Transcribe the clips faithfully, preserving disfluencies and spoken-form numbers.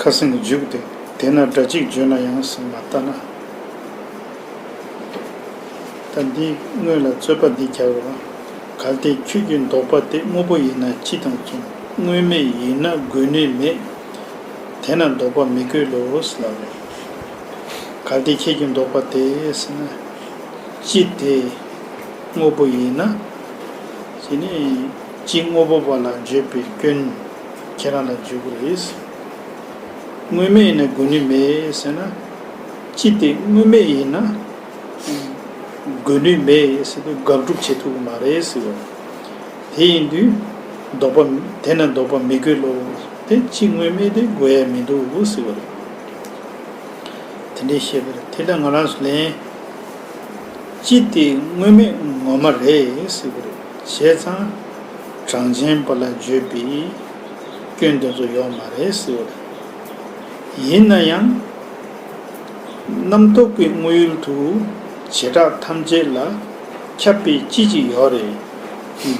ཁ་སང་གི་མཇུག་དེ། དེས་ན་སྒྲ་གཅིག་བརྗོད་ན་ཡང་ཟེར་མ་ལྟ་ན། ད་འདི་སྔོན་ལ་རྩོད་པ་འདི་རྒྱག་རོགས། གལ་ཏེ་ཁྱོད་ཀྱི་འདོགས་པ་དེ་དངོས་པོ་ཡིན་ན་སྤྱི་དང་མཚུངས། དངོས་མེད་ཡིན་ན་དགོས་ནི་མེད། དེས་ན་འདོགས་པ་མི་དགོས་ལོ་ཟེར་ལབ་རེད། གལ་ཏེ་ཁྱེད་ཀྱི་འདོགས་པ་དེ་ཟེར་ན། སྤྱི་དེ་དངོས་པོ་ཡིན་ན། ཟེར་ནས་སྤྱི་དངོས་པོ་པ་ལ་བརྗོད་པའི་སྐྱོན་ཁྱེད་རང་ལ་བརྗོད་དགོས་རེད། དངོས་མེད་ཡིན་ན་དགོས་ནི་མེད་ཟེར་ན། སྤྱི་དེ་དངོས་མེད་ཡིན་ན། དགོས་ནི་མེད་ཟེར་དུས་དགག་སྒྲུབ་བྱེད་ཐུབ་ཀྱི་མ་རེད་ཟེར་བ། དེ་ཡིན་དུས། འདོགས་པ། དེས་ན་འདོགས་པ་མི་དགོས་ལོ། དེ་སྤྱི་དངོས་མེད་དེ་དགོས་ཡ་མི་འདུག་ཟེར་བ་རེད། དེ་འདྲའི་བཤད་པ་རེད། དེ་ལ་ང་རང་ཚོ་ལན། སྤྱི་དེ་དངོས་མེད་ངོ་མ་རེད་ཟེར་བ་རེད། བྱས་ཙང་། གྲངས་ཅན་པ་ལ་བརྗོད་པའི་སྐྱོན་དེ་ཚོ་ཡོད་མ་རེད་ཟེར་བ་རེད། ཡིན་ན་ཡང་། རྣམ་རྟོག་པའི་དངོས་ཡུལ་དུ་བྱེ་བྲག་ཐམས་ཅད་ལ་ཁྱབ་པའི་སྤྱི་གཅིག་ཡོད་རེད།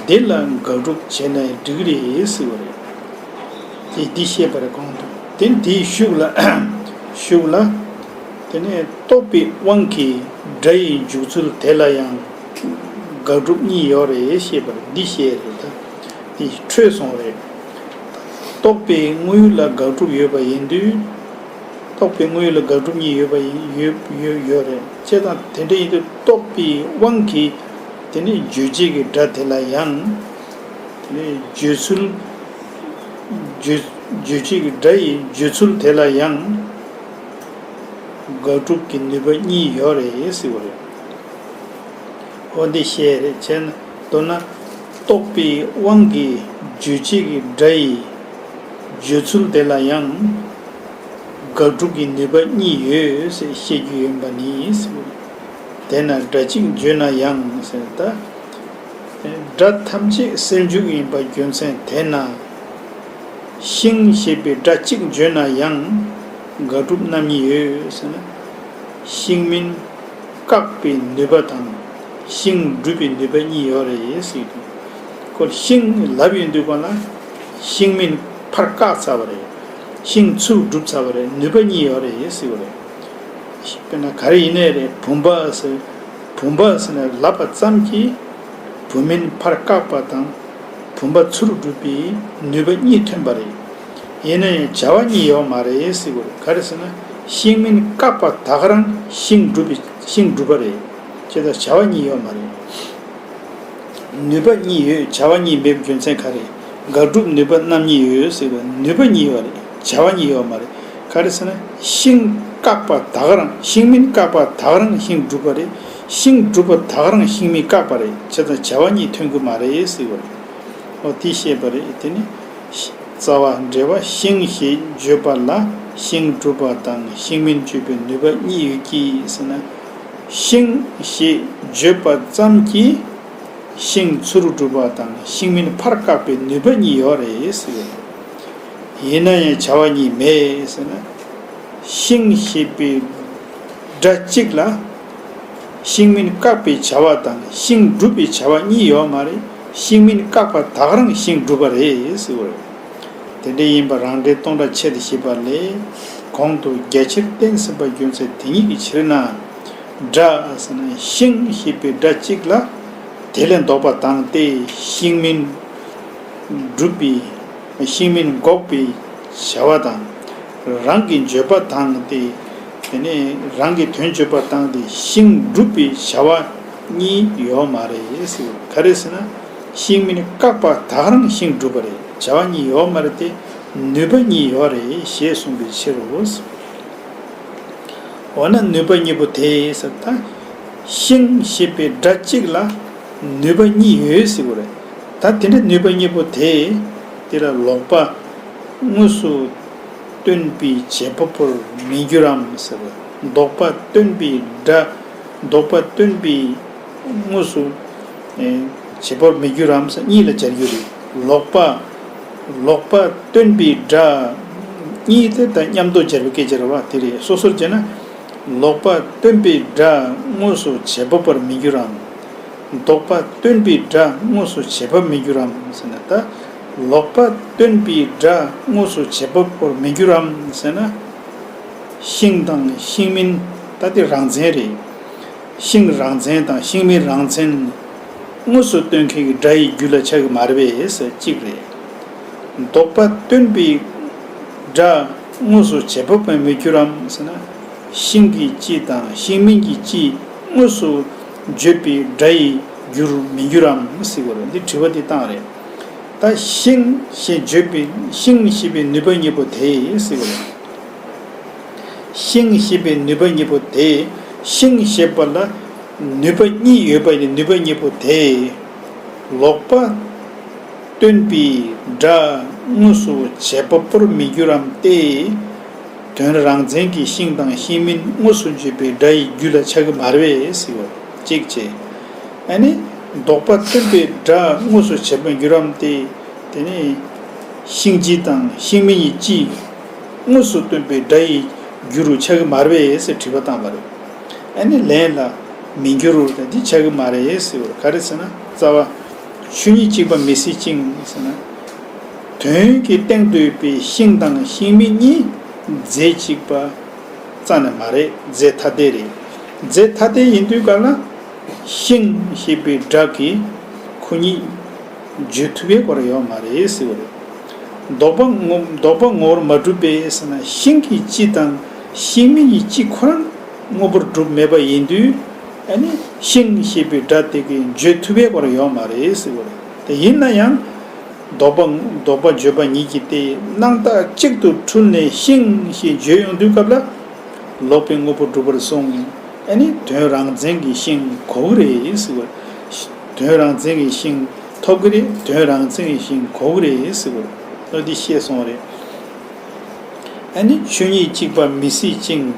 འདི་ལ་དགག་སྒྲུབ་བྱས་ནས་འགྲིག་རེད་ཟེར་བ་རེད། དེ་འདི་བཤད་པ་རེད། གོང་དུ་དེ་འདིའི་ཤུགས་ལ། ཤུགས་ལ། དེ་ནས་རྟོག་པའི་དབང་གིས་སྒྲ་ཡི་འཇུག་ཚུལ་དེ་ལ་ཡང་དགག་སྒྲུབ་གཉིས་ཡོད་རེད་ཞེས་པར་འདི་བཤད་རེད། ད་འདི་འཕྲོས་སོང་རེད། རྟོག་པའི་དངོས་ཡུལ་ལ་དགག་སྒྲུབ་ཡོད་པ་ཡིན་དུས། རྟོག་པའི་དངོས་ཡུལ་ལ་དགག་སྒྲུབ་གཉིས་ཡོད་པ་ཡིན། ཡོད་ཡོད་ཡོད་རེད། བྱས་ཙང་དེ་འདྲ་ཡིན་དུས་རྟོག་པའི་དབང་གིས་དེ་ནི་རྗོད་བྱེད་ཀྱི་སྒྲ་དེ་ལ་ཡང་། དེ་ནི་བརྗོད་ཚུལ། རྗོད་རྗོད་བྱེད་ཀྱི་སྒྲ་ཡི་བརྗོད་ཚུལ་དེ་ལ་ཡང་དགག་སྒྲུབ་ཀྱི་ནུས་པ་གཉིས་ཡོད་རེད་ཟེར་བ་རེད། འོ་འདི་བཤད་རེད། བྱས་ན་མདོར་ན། རྟོག་པའི་དབང་གིས་རྗོད་བྱེད་ཀྱི་སྒྲ་ཡི་བརྗོད་ཚུལ་དེ་ལ་ཡང་དགག་སྒྲུབ་ཀྱི་ནུས་པ་གཉིས་ཡོད་ཟེར་བཤད་རྒྱུ་ཡིན་པ་ནི་ཟེར། དེས་ན་སྒྲ་གཅིག་བརྗོད་ན་ཡང་ཟེར། ད་སྒྲ་ཐམས་ཅད་སེལ་འཇུག་ཡིན་པ་རྒྱུ་མཚན་དེས་ན། ཤིང་ཞེས་པའི་སྒྲ་གཅིག་བརྗོད་ན་ཡང་དགག་སྒྲུབ་རྣམ་གཉིས་ཡོད་ཟེར་ན། ཤིང་མིན་བཀག་པའི་ནུས་པ་དང་ཤིང་སྒྲུབ་པའི་ནུས་པ་གཉིས་ཡོད་རེད་ཟེར་གྱི་འདུག་ཁོ་ཤིང་ལབ་ཡོང་དུས་གོང་ལ་ཤིང་མིན་ཕར་བཀག་ཚར་བ་རེད། ཤིང་ཚུར་སྒྲུབ་ཚར་བ་རེད། ནུས་པ་གཉིས་ཡོད་རེད་ཟེར་བ་རེད། དཔེར་ན་ག་རེ་ཡིན་ནའི་རེད། བུམ་པ་ཟེར། བུམ་པ་ཟེར་ནས་ལབ་པ་ཙམ་གྱིས་བུམ་མིན་ཕར་བཀག་པ་དང་བུམ་པ་ཚུར་སྒྲུབ་པའི་ནུས་པ་གཉིས་ཐོན་པ་རེད། ཡིན་ན་ཡང་བྱ་བ་གཉིས་ཡོད་མ་རེད་ཟེར་དགོས་རེད། ག་རེ་ཟེར་ན། ཤིང་མིན་བཀག་པ་ད་ག་རང་ཤིང་སྒྲུབ་པའི་ཤིང་སྒྲུབ་པ་རེད། བྱས་ཙང་བྱ་བ་གཉིས་ཡོད་མ་རེད། ནུས་པ་གཉིས་ཡོད། བྱ་བ་གཉིས་མེད་པའི་རྒྱུ་མཚན་ག་རེ། དགག་སྒྲུབ་ནུས་པ་རྣམ་གཉིས་ཡོད་ཟེར་བའི་ནུས་པ་གཉིས་ཡོད་རེད། བྱ་བ་གཉིས་ཡོད་མ་རེད། ག་རེ་ཟེར་ན། ཤིང་བཀག་པ་ད་ག་རང་ཤིང་མིན་བཀག་པ་ད་ག་རང་ཤིང་སྒྲུབ་པ་རེད། ཤིང་སྒྲུབ་པ་ད་ག་རང་ཤིང་མིན་བཀག་པ་རེད། བྱས་ཙང་བྱ་བ་གཉིས་ཐོན་གྱི་མ་རེད་ཟེར་བ་རེད། འོ་དེ་བཤད་པ་རེད། དེ་ནི། རྩ་བ་འགྲེལ་བ། ཤིང་ཞེས་བརྗོད་པ་ལ་ཤིང་སྒྲུབ་པ་དང་ཤིང་མིན་བརྗོད་པའི་ནུས་པ་གཉིས་ཡོད་ཀྱི་ཟེར་ན། ཤིང་ཞེས་བརྗོད་པ་ཙམ་གྱིས་ཤིང་ཚུར་སྒྲུབ་པ་དང་ཤིང་མིན་ཕར་བཀག་པའི་ནུས་པ་གཉིས་ཡོད་རེད་ཟེར། ཡིན་ན་ཡང་བྱ་བ་གཉིས་མེད་ཟེར་ན། ཤིང་ཞེས་པའི་སྒྲ་གཅིག་ལ་ཤིང་མིན་བཀག་པའི་བྱ་བ་དང་ཤིང་སྒྲུབ་པའི་བྱ་བ་གཉིས་ཡོད་མ་རེད། ཤིང་མིན་བཀག་པ་ད་ག་རང་ཤིང་སྒྲུབ་པ་རེད་ཟེར་བ་རེད། དེ་འདྲ་ཡིན་པ་རང་འགྲེལ་སྟོང་སྒྲ་ཆེད་དུ་བཤད་པ་ལས། གོང་དུ་རྒྱ་ཆེར་བསྟན་ཟིན་པ་རྒྱུ་མཚན་དེ་ཉིད་ཀྱི་ཕྱིར་ན། སྒྲ་ཟེར་ན་ཤིང་ཞེས་པའི་སྒྲ་གཅིག་ལ་དེ་ལས་ལྡོག་པ་དང་སྟེ་ཤིང་མིན་སྒྲུབ་པའི་ཤིང་མིན་འགོག་པའི་བྱ་བ་དང་། རང་གི་བརྗོད་པ་དང་སྟེ། དེ་ནས་རང་གི་དོན་བརྗོད་པ་དང་སྟེ་ཤིང་སྒྲུབ་པའི་བྱ་བ་གཉིས་ཡོད་མ་རེད་ཟེར། ག་རེ་ཟེར་ན། ཤིང་མིན་བཀག་པ་ད་ག་རང་ཤིང་སྒྲུབ་པ་རེད། བྱ་བ་གཉིས་ཡོད་མ་རེད་དེ། ནུས་པ་གཉིས་ཡོད་རེད་ཞེས་གསུངས་པའི་ཕྱིར་རོ། འོ་ན་ནུས་པ་གཉིས་པོ་དེ་ཟེར་ད། ཤིང་ཞེས་པའི་སྒྲ་གཅིག་ལ་ནུས་པ་གཉིས་ཡོད་ཟེར་བ་རེད། ད་དེ་འདྲ་ནུས་པ་གཉིས་པོ་དེ། དེ་ལ་ལོག་པ་དངོས་སུ་སྟོན་པའི་བྱེད་པ་པོར་མི་འགྱུར་རམ་ཟེར་བ། ལྡོག་པ་སྟོན་པའི་སྒྲ། ལྡོག་པ་སྟོན་པའི་དངོས་སུ་ཨེ་བྱེད་པོར་མི་འགྱུར་རམ་ཟེར་གཉིས་ལ་སྦྱར་རྒྱུ་རེད། ལོག་པ། ལོག་པ་སྟོན་པའི་སྒྲ། གཉིས་དེ་ད་མཉམ་དུ་སྦྱར་བའི་སྐད་ཆ་རེད་བ། དེ་རེད། སོ་སོར་བྱས་ན། ལོག་པ་སྟོན་པའི་སྒྲ་དངོས་སུ་བྱེད་པ་པོར་མི་འགྱུར་རམ། ལྡོག་པ་སྟོན་པའི་སྒྲ་དངོས་སུ་བྱེད་པ་མི་འགྱུར་རམ་ཟེར་ན་ད། ལོག་པ་སྟོན་པའི་སྒྲ་དངོས་སུ་བྱེད་པ་པོར་མི་འགྱུར་རམ་ཟེར་ན། ཤིང་དང་ཤིང་མིན་ད་དེ་རང་མཚན་རེད། ཤིང་རང་མཚན་དང་ཤིང་མིན་རང་མཚན་དངོས་སུ་སྟོན་མཁན་གྱི་སྒྲ་ཡི་རྒྱུ་ལ་ཆགས་ཀྱི་མ་རེད་པས་ཟེར་གཅིག་རེད། ལྡོག་པ་སྟོན་པའི་སྒྲ་དངོས་སུ་བྱེད་པ་པོར་མི་འགྱུར་རམ་ཟེར་ན། ཤིང་གི་སྤྱི་དང་ཤིང་མིན་གྱི་སྤྱི་དངོས་སུ་བརྗོད་པའི་སྒྲ་ཡི་རྒྱུར་མི་འགྱུར་རམ་ཟེར་བ་རེད། འདི་དྲི་བ་འདི་བཏང་རེད། ད་ཤིང་ཞེས་བརྗོད་པའི་ཤིང་ཞེས་པའི་ནུས་པ་གཉིས་པོ་དེ་ཟེར་བ་རེད། ཤིང་ཞེས་པའི་ནུས་པ་གཉིས་པོ་དེ། ཤིང་ཞེས་པ་ལ་ནུས་པ་གཉིས་ཡོད་པ་ཡིན། ནུས་པ་གཉིས་པོ་དེ། ལོག་པ་སྟོན་པའི་སྒྲ་དངོས་སུ་བྱེད་པ་པོར་མི་འགྱུར་རམ་སྟེ། དོན་རང་མཚན་གྱི་ཤིང་དང་ཤིང་མིན་དངོས་སུ་བརྗོད་པའི་སྒྲ་ཡི་རྒྱུ་ལ་ཆགས་ཀྱི་མ་རེད་པས་ཟེར་བ་གཅིག་བྱས། ཨ་ནི། ལྡོག་པ་སྟོན་པའི་སྒྲ་དངོས་སུ་བྱེད་པར་འགྱུར་རམ་སྟེ། དེ་ནི། ཤིང་སྤྱི་དང་ཤིང་མིན་གྱི་སྤྱི་དངོས་སུ་སྟོན་པའི་སྒྲ་ཡི་རྒྱུ་རུ་ཆགས་ཀྱི་མ་རེད་པས་ཟེར་དྲི་བ་བཏང་བ་རེད། ཨ་ནི་ལན་ལ། མི་འགྱུར་ད་འདི་ཆགས་ཀྱི་མ་རེད་ཟེར་བ་ག་རེ་ཟེར་ན། རྩ་བ། ཆོས་ཉིད་གཅིག་པ་མི་སྲིད་ཅིང་ཟེར་ན། དོན་གྱི་སྟེང་དུ་ཡོད་པའི་ཤིང་དང་ཤིང་མིན་གཉིས་རྫས་གཅིག་པ་རྩ་ནས་མ་རེད། རྫས་ཐ་དད་རེད། རྫས་ཐ་དད་ཡིན་དུས་ག་ལ། ཤིང་ཞེས་པའི་སྒྲ་གི་ཁོ་ཉིད་བརྗོད་ཐུབ་པའི་སྐོར་ཡོད་མ་རེད་ཟེར་བ་རེད། ལྡོག་པ་ངོ་ལྡོག་པ་ངོ་བོར་མ་གྲུབ་པས་ཟེར་ན། ཤིང་གི་སྤྱི་དང་ཤིང་མིན་གྱི་སྤྱི་ཁོ་རང་དངོས་པོར་གྲུབ་མེད་པ་ཡིན་དུས། ཨ་ནི་ཤིང་ཞེས་པའི་སྒྲ་དེ་གིས་བརྗོད་ཐུབ་པའི་སྐོར་ཡོད་མ་རེད་ཟེར་བ་རེད། དེ་ཡིན་ན་ཡང་། ལྡོག་པ་ལྡོག་པ་བརྗོད་པ་ཉིད་ཀྱིས་ཏེ། སྣང་བཏགས་གཅིག་ཏུ་འཁྲུལ་ནས་ཤིང་ཞེས་བརྗོད་ཡོང་དུས་སྐབས་ལ། ལོག་པའི་དངོས་པོ་གྲུབ་པར་གསུངས། ཨ་ནི་དོན་རང་མཚན་གྱི་ཤིང་གོ་གི་རེད་ཟེར་བ། དོན་རང་མཚན་གྱི་ཤིང་ཐོབ་ཀྱི་རེད། དོན་རང་མཚན་གྱི་ཤིང་གོ་གི་རེད་ཟེར་བ། ཨ་འདི་ཤེས་སོང་རེད། ཨ་ནི་ཆོས་ཉིད་གཅིག་པ་མི་སྲིད་ཅིང་།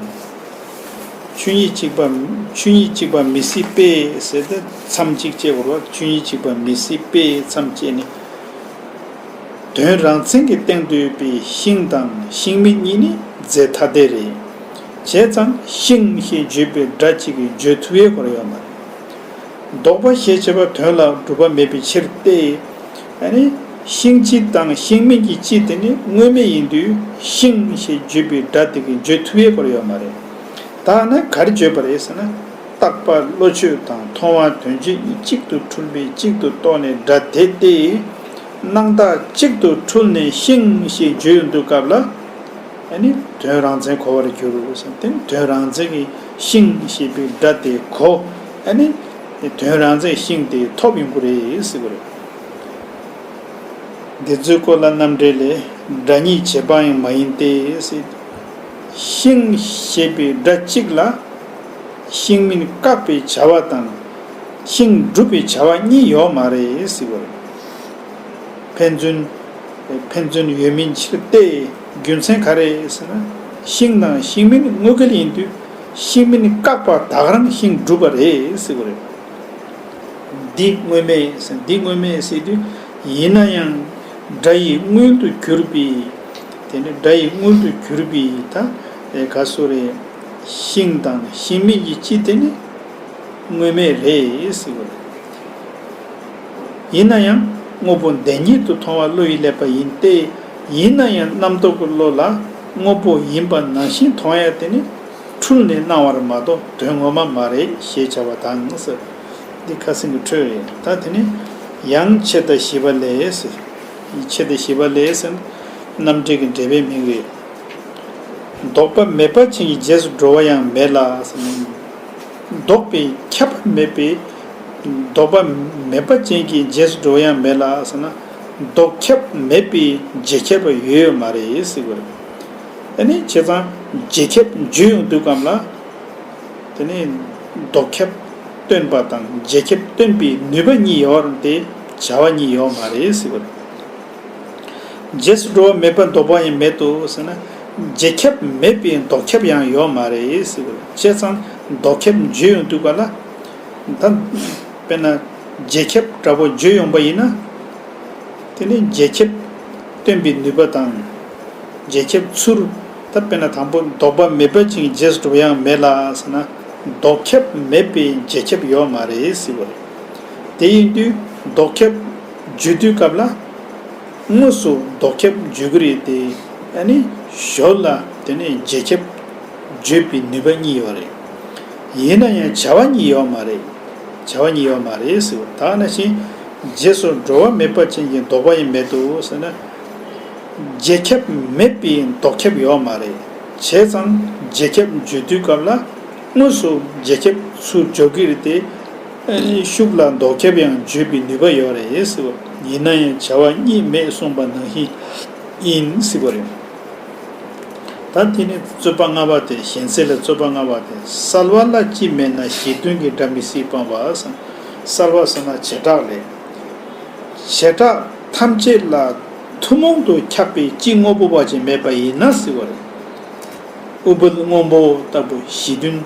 ཆོས་ཉིད་གཅིག་པ་ཆོས་ཉིད་གཅིག་པ་མི་སྲིད་པས་ཟེར་ཏེ་མཚམས་གཅིག་བཅད་དགོས་རེད་བ། ཆོས་ཉིད་གཅིག་པ་མི་སྲིད་པས་མཚམས་བཅད་ནས། དོན་རང་མཚན་གྱི་སྟེང་དུ་ཡོད་པའི་ཤིང་དང་ཤིང་མིན་གཉིས་ནི་རྫས་ཐ་དད་རེད། བྱས་ཙང་ཤིང་ཞེས་བརྗོད་པའི་སྒྲ་གཅིག་གིས་བརྗོད་ཐུབ་པའི་སྐོར་ཡོད་མ་རེད། ལྡོག་པ་ཞེས་བྱ་བ་དོན་ལ་གྲུབ་པ་མེད་པའི་ཕྱིར་ཏེ། ཨ་ནི། ཤིང་སྤྱི་དང་ཤིང་མིན་གྱི་སྤྱི་དེ་ནི་དངོས་མེད་ཡིན་དུས་ཤིང་ཞེས་བརྗོད་པའི་སྒྲ་དེ་གིས་བརྗོད་ཐུབ་པའི་སྐོར་ཡོད་མ་རེད། ད་ནི་ག་རེ་བརྗོད་པ་རེད་ཟེར་ན། རྟག་པ་བློ་ཆོས་དང་མཐོང་བ་དོན་བྱེད་གཉིས་གཅིག་ཏུ་འཁྲུལ་པས་གཅིག་ཏུ་རྟོགས་ནས་སྒྲ་དེ་སྟེ། སྣང་བཏགས་གཅིག་ཏུ་འཁྲུལ་ནས་ཤིང་ཞེས་བརྗོད་ཡོང་དུས་སྐབས་ལ། ཨ་ནི་དོན་རང་མཚན་གོ་བར་འགྱུར་ཟེར་ཏེ། དོན་རང་མཚན་གྱི་ཤིང་ཞེས་པའི་སྒྲ་དེ་གོ། ཨ་ནི་དོན་རང་མཚན་ཤིང་དེ་ཐོབ་ཡོང་གི་རེད་ཟེར་གི་རེད། འདི་ཚོའི་སྐོར་ལ་རྣམ་འགྲེལ་ལས། སྒྲ་ཉིད་བྱེད་པའང་མ་ཡིན་ཏེ་ཟེར། ཤིང་ཞེས་པའི་སྒྲ་གཅིག་ལ། ཤིང་མིན་བཀག་པའི་བྱ་བ་དང་། ཤིང་སྒྲུབ་པའི་བྱ་བ་གཉིས་ཡོད་མ་རེད་ཟེར་བ་རེད། ཕན་ཚུན། ཕན་ཚུན་ཡོད་མིན་ཕྱིར་ཏེ། རྒྱུ་མཚན་ག་རེ་ཟེར་ན། ཤིང་དང་ཤིང་མིན་དངོས་འགལ་ཡིན་དུས། ཤིང་མིན་བཀག་པ་དག་རང་ཤིང་སྒྲུབ་པ་རེད་ཟེར་བ་རེད། འདི་དངོས་མེད་ཟེར། འདི་དངོས་མེད་ཟེར་དུས། ཡིན་ན་ཡང་། སྒྲ་ཡི་དངོས་དུ་གྱུར་པའི། དེ་ནི་སྒྲ་ཡི་དངོས་དུ་གྱུར་པའི་ད། ག་སོ་རེད། ཤིང་དང་ཤིང་མིན་གྱི་སྤྱི་དེ་ནི། དངོས་མེད་རེད་ཟེར་བ་རེད། ཡིན་ན་ཡང་དངོས་པོ་བདེན་གཉིས་སུ་མཐོང་བ་བློ་ཡིས་བསླད་པ་ཡིན་ཏེ། ཡིན་ན་ཡང་རྣམ་རྟོག་གི་བློ་ལ་དངོས་པོ་ཡིན་པ་ནང་བཞིན་མཐོང་ཡ་དེ་ནི་འཁྲུལ་ནས་སྣང་བར་མ་གཏོགས་དོན་ངོ་མ་མ་རེད་ཞེས་བྱ་བ་དང་ཟེར། འདི་ཁ་སེང་གི་འཕྲོས་རེད། ད་དེ་ནི་ཡང་ཕྱེད་དང་བཞི་པ་ལས་ཟེར། ཕྱེད་དང་བཞི་པ་ལས་ཟེར། རྣམ་འགྲེལ་གྱི་འགྲེལ་པའི་མིང་རེད། ལྡོག་པ་མེད་པ་ཅན་གྱི་རྗེས་སུ་འགྲོ་བ་ཡང་མེད་ལ་ཟེར་ན། ལྡོག་པའི་ཁྱབ་པ་མེད་པའི། ལྡོག་པ་མེད་པ་ཅན་གྱི་རྗེས་སུ་འགྲོ་བ་ཡང་མེད་ལ་ཟེར་ན། ལྡོག་ཁྱབ་མེད་པའི་རྗེས་ཁྱབ་པ་ཡོད་ཡོད་མ་རེད་ཟེར་བ་རེད། ཨ་ནི་བྱས་ཙང་རྗེས་ཁྱབ་བརྗོད་ཡོང་དུས་སྒང་ལ། དེ་ནི་ལྡོག་ཁྱབ་སྟོན་པ་དང་རྗེས་ཁྱབ་སྟོན་པའི་ནུས་པ་གཉིས་ཡོད་རུང་སྟེ་བྱ་བ་གཉིས་ཡོད་མ་རེད་ཟེར་བ་རེད། རྗེས་སུ་འགྲོ་བ་མེད་པར་ལྡོག་པ་ཡང་མེད་དོ་ཟེར་ན། རྗེས་ཁྱབ་མེད་པའི་ལྡོག་ཁྱབ་ཡང་ཡོད་མ་རེད་ཟེར་བ་རེད། བྱས་ཙང་ལྡོག་ཁྱབ་བརྗོད་ཡོང་དུས་སྒང་ལ། ད་དཔེར་ན་རྗེས་ཁྱབ་འདྲ་པོ་བརྗོད་ཡོང་པ་ཡིན་ན། དེ་ནི་རྗེས་ཁྱབ་སྟོན་པའི་ནུས་པ་དང་། རྗེས་ཁྱབ་ཚུར། ད་དཔེར་ན་དང་པོ་ལྡོག་པ་མེད་པ་ཅན་གྱི་རྗེས་སུ་འགྲོ་ཡང་མེད་ལ་ཟེར་ན། ལྡོག་ཁྱབ་མེད་པའི་རྗེས་ཁྱབ་ཡོད་མ་རེད་ཟེར་བ་རེད། དེ་ཡིན་དུས་ལྡོག་ཁྱབ་བརྗོད་དུས་སྐབས་ལ། དངོས་སུ་ལྡོག་ཁྱབ་བརྗོད་ཀྱི་རེད་དེ། ཨ་ནི་ཞོར་ལ་དེ་ནས་རྗེས་ཁྱབ་བརྗོད་པའི་ནུས་པ་གཉིས་ཡོད་རེད། ཡིན་ན་ཡང་བྱ་བ་གཉིས་ཡོད་མ་རེད། བྱ་བ་གཉིས་ཡོད་མ་རེད་ཟེར་བ། ད་ནང་བཞིན་རྗེས་སུ་འགྲོ་བ་མེད་པ་ཅན་གྱི་ལྡོག་པ་ཡང་མེད་དོ་ཟེར་ན། རྗེས་ཁྱབ་མེད་པའི་ལྡོག་ཁྱབ་ཡོད་མ་རེད། བྱས་ཙང་རྗེས་ཁྱབ་བརྗོད་དུས་སྐབས་ལ་དངོས་སུ་རྗེས་ཁྱབ་ཚུར་འཇོག་གི་རེད་དེ། ཤུགས་ལ་ལྡོག་ཁྱབ་ཡང་བརྗོད་པའི་ནུས་པ་ཡོད་རེད་ཟེར་བ། ཡིན་ན་ཡང་བྱ་བ་གཉིས་མེད་གསུངས་པ་ནང་བཞིན་ཡིན་ཟེར་བ་རེད། ད་དེ་ནི་རྩོད་པ་ལྔ་པ་དེ། གཞན་སེལ་ལ་རྩོད་པ་ལྔ་པ་དེ། སལ་བ་ལ་ཅི་མེད་ན་གཞི་མཐུན་གྱི་སྒྲ་མི་སྲིད་སྤང་བ་ཟེར། སལ་བ་ཟེར་ན་བྱེ་བྲག་ལས། བྱེ་བྲག་ཐམས་ཅད་ལ་ཐུན་མོང་དུ་ཁྱབ་པའི་གཅིག་དངོས་པོ་བ་ཅན་མེད་པ་ཡིན་ན་ཟེར་བ་རེད། ཨུཏྤལ་སྔོན་པོ་ལྟ་བུ་གཞི་མཐུན་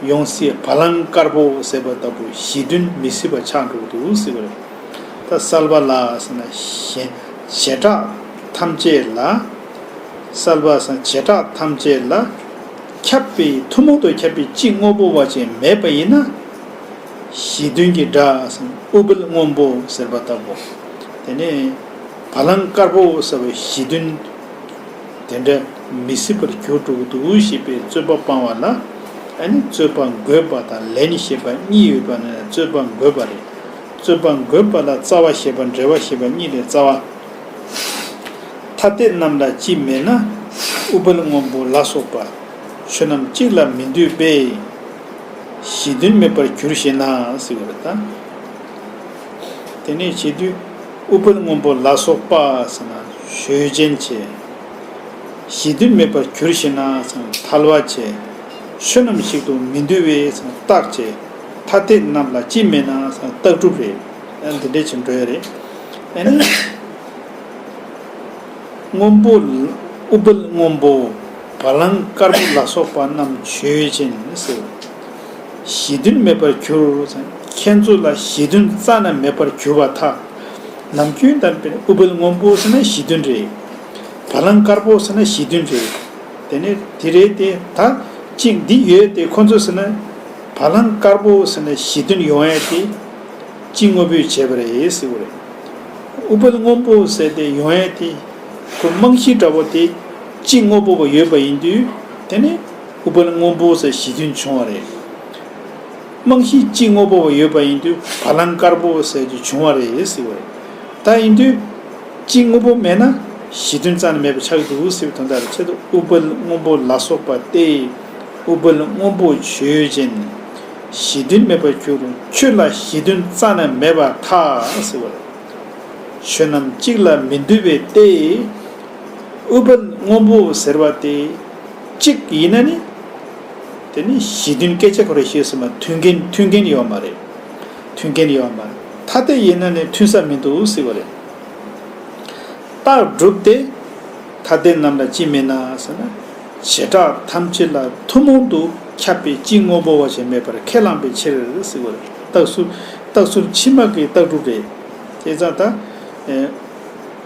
ཡོང་སྲིད། བ་ལང་དཀར་པོ་ཟེར་བ་ལྟ་བུ་གཞི་མཐུན་མི་སྲིད་པ་ཆགས་འགྲོ་གི་འདུག་ཟེར་བ་རེད། ད་སལ་བ་ལ་ཟེར་ན་གཞན། བྱེ་བྲག་ཐམས་ཅད་ལ། སལ་བ་ཟེར་ན་བྱེ་བྲག་ཐམས་ཅད་ལ་ཁྱབ་པའི་ཐུན་མོང་དུ་ཁྱབ་པའི་གཅིག་དངོས་པོ་བ་ཅན་མེད་པ་ཡིན་ན། གཞི་མཐུན་གྱི་སྒྲ་ཟེར་ན་ཨུཏྤལ་སྔོན་པོ་ཟེར་བ་ལྟ་བུ། དེ་ནས་བ་ལང་དཀར་པོ་ཟེར་བའི་གཞི་མཐུན་དེ་འདྲ་མི་སྲིད་པར་གྱུར་འགྲོ་གི་འདུག་ཞེས་པའི་རྩོད་པ་སྤང་བ་ལ། ཨ་ནི་རྩོད་པ་འགོད་པ་དང་ལན་ཞེས་པ་གཉིས་ཡོད་པ་ནས་རྩོད་པ་འགོད་པ་རེད། རྩོད་པ་འགོད་པ་ལ་རྩ་བ་ཞེས་པ་འབྲེལ་བ་ཞེས་པ་གཉིས་ལས་རྩ་བ། ཐ་དད་རྣམས་ལ་སྤྱི་མེད་ན། ཨུཏྤལ་སྔོན་པོ་ལ་སོགས་པ། ཆོས་རྣམས་གཅིག་ལ་མི་འདུས་པས། གཞི་མཐུན་མེད་པར་འགྱུར་ཞེ་ན་ཟེར་བ་རེད་ད། དེ་ནས་བྱེད་དུས་ཨུཏྤལ་སྔོན་པོ་ལ་སོགས་པ་ཟེར་ན་ཆོས་ཅན་བྱས། གཞི་མཐུན་མེད་པར་གྱུར་ཞེ་ན་ཟེར་ན་ཐལ་བ་བྱས། ཆོས་རྣམས་གཅིག་ཏུ་མི་འདུས་པས་ཟེར་ན་རྟགས་བྱས། ཐ་དད་རྣམས་ལ་སྤྱི་མེད་ན་ཟེར་ན་རྟགས་སྒྲུབ་རེད། ཨ་འདི་འདྲས་བྱས་འགྲོ་ཡ་རེད། ཨ་ནི། སྔོན་པོ། ཨུཏྤལ་སྔོན་པོ། བ་ལང་དཀར་པོ་ལ་སོགས་པ་རྣམས་ཆོས་ཅན་ཟེར། གཞི་མཐུན་མེད་པར་གྱུར། ཁྱེད་ཚོ་ལ་གཞི་མཐུན་རྩ་ནས་མེད་པར་གྱུར་པར་ཐལ། ནམ་རྒྱུན་དང་དཔེར་ན་ཨུཏྤལ་སྔོན་པོ་ཟེར་ན་གཞི་མཐུན་རེད། བ་ལང་དཀར་པོ་ཟེར་ན་གཞི་མཐུན་རེད། དེ་ནས་དེ་རེད་དེ་ད་གཅིག་འདི་ཡོད་དེ་ཁོ་ཚོ་ཟེར་ན། བ་ལང་དཀར་པོ་ཟེར་ན་གཞི་མཐུན་ཡོང་ཡ་དེ་གཅིག་དངོས་པོས་བྱས་པ་རེད་ཟེར་བ་རེད། ཨུཏྤལ་སྔོན་པོ་ཟེར་ཏེ་ཡོང་ཡ་དེ་ཁོ་རྨང་གཞི་འདྲ་བོ་དེ་གཅིག་དངོས་པོ་བ་ཡོད་པ་ཡིན་དུས་དེ་ནི་ཨུཏྤལ་སྔོན་པོ་ཟེར་གཞི་མཐུན་བྱུང་བ་རེད། རྨང་གཞི་གཅིག་དངོས་པོ་བ་ཡོད་པ་ཡིན་དུས་བ་ལང་དཀར་པོ་ཟེར་གྱི་བྱུང་བ་རེད་ཟེར་བ་རེད། ད་ཡིན་དུས་གཅིག་དངོས་པོ་མེད་ན་གཞི་མཐུན་རྩ་ནས་མེད་པ་ཆགས་འདུག་ཟེར་བའི་དོན་དག་རེད། ཆེད་དུ་ཨུཏྤལ་སྔོན་པོ་ལ་སོགས་པ་སྟེ། ཨུཏྤལ་སྔོན་པོ་ཆོས་ཅན། གཞི་མཐུན་མེད་པར་གྱུར། ཁྱོད་ལ་གཞི་མཐུན་རྩ་ནས་མེད་པར་ཐལ་ཟེར་བ་རེད། ཆོས་རྣམས་གཅིག་ལ་མི་འདུས་པས་ཏེ། ཨུཏྤལ་སྔོན་པོ་ཟེར་བ་དེ་གཅིག་ཡིན་ན་ནི། དེ་ནི་གཞི་མཐུན་སྐད་ཆ་ཁོ་རང་བཤད་སོང་མ། མཐུན་རྐྱེན་མཐུན་རྐྱེན་ཡོད་མ་རེད། མཐུན་རྐྱེན་ཡོད་མ་རེད། ཐ་དད་ཡིན་ན་ནི་མཐུན་ས་མི་འདུག་ཟེར་བ་རེད། རྟགས་སྒྲུབ་སྟེ། ཐ་དད་རྣམས་ལ་སྤྱི་མེད་ན་ཟེར་ན། བྱེ་བྲག་ཐམས་ཅད་ལ་ཐུན་མོང་དུ་ཁྱབ་པའི་གཅིག་དངོས་པོ་བ་ཞིག་མེད་པར་ཁས་བླངས་པའི་ཕྱིར་ཟེར་བ་རེད། རྟགས་ཚུལ། རྟགས་ཚུལ་ཕྱི་མ་གི་རྟགས་སྒྲུབ་རེད། བྱས་ཙང་ད།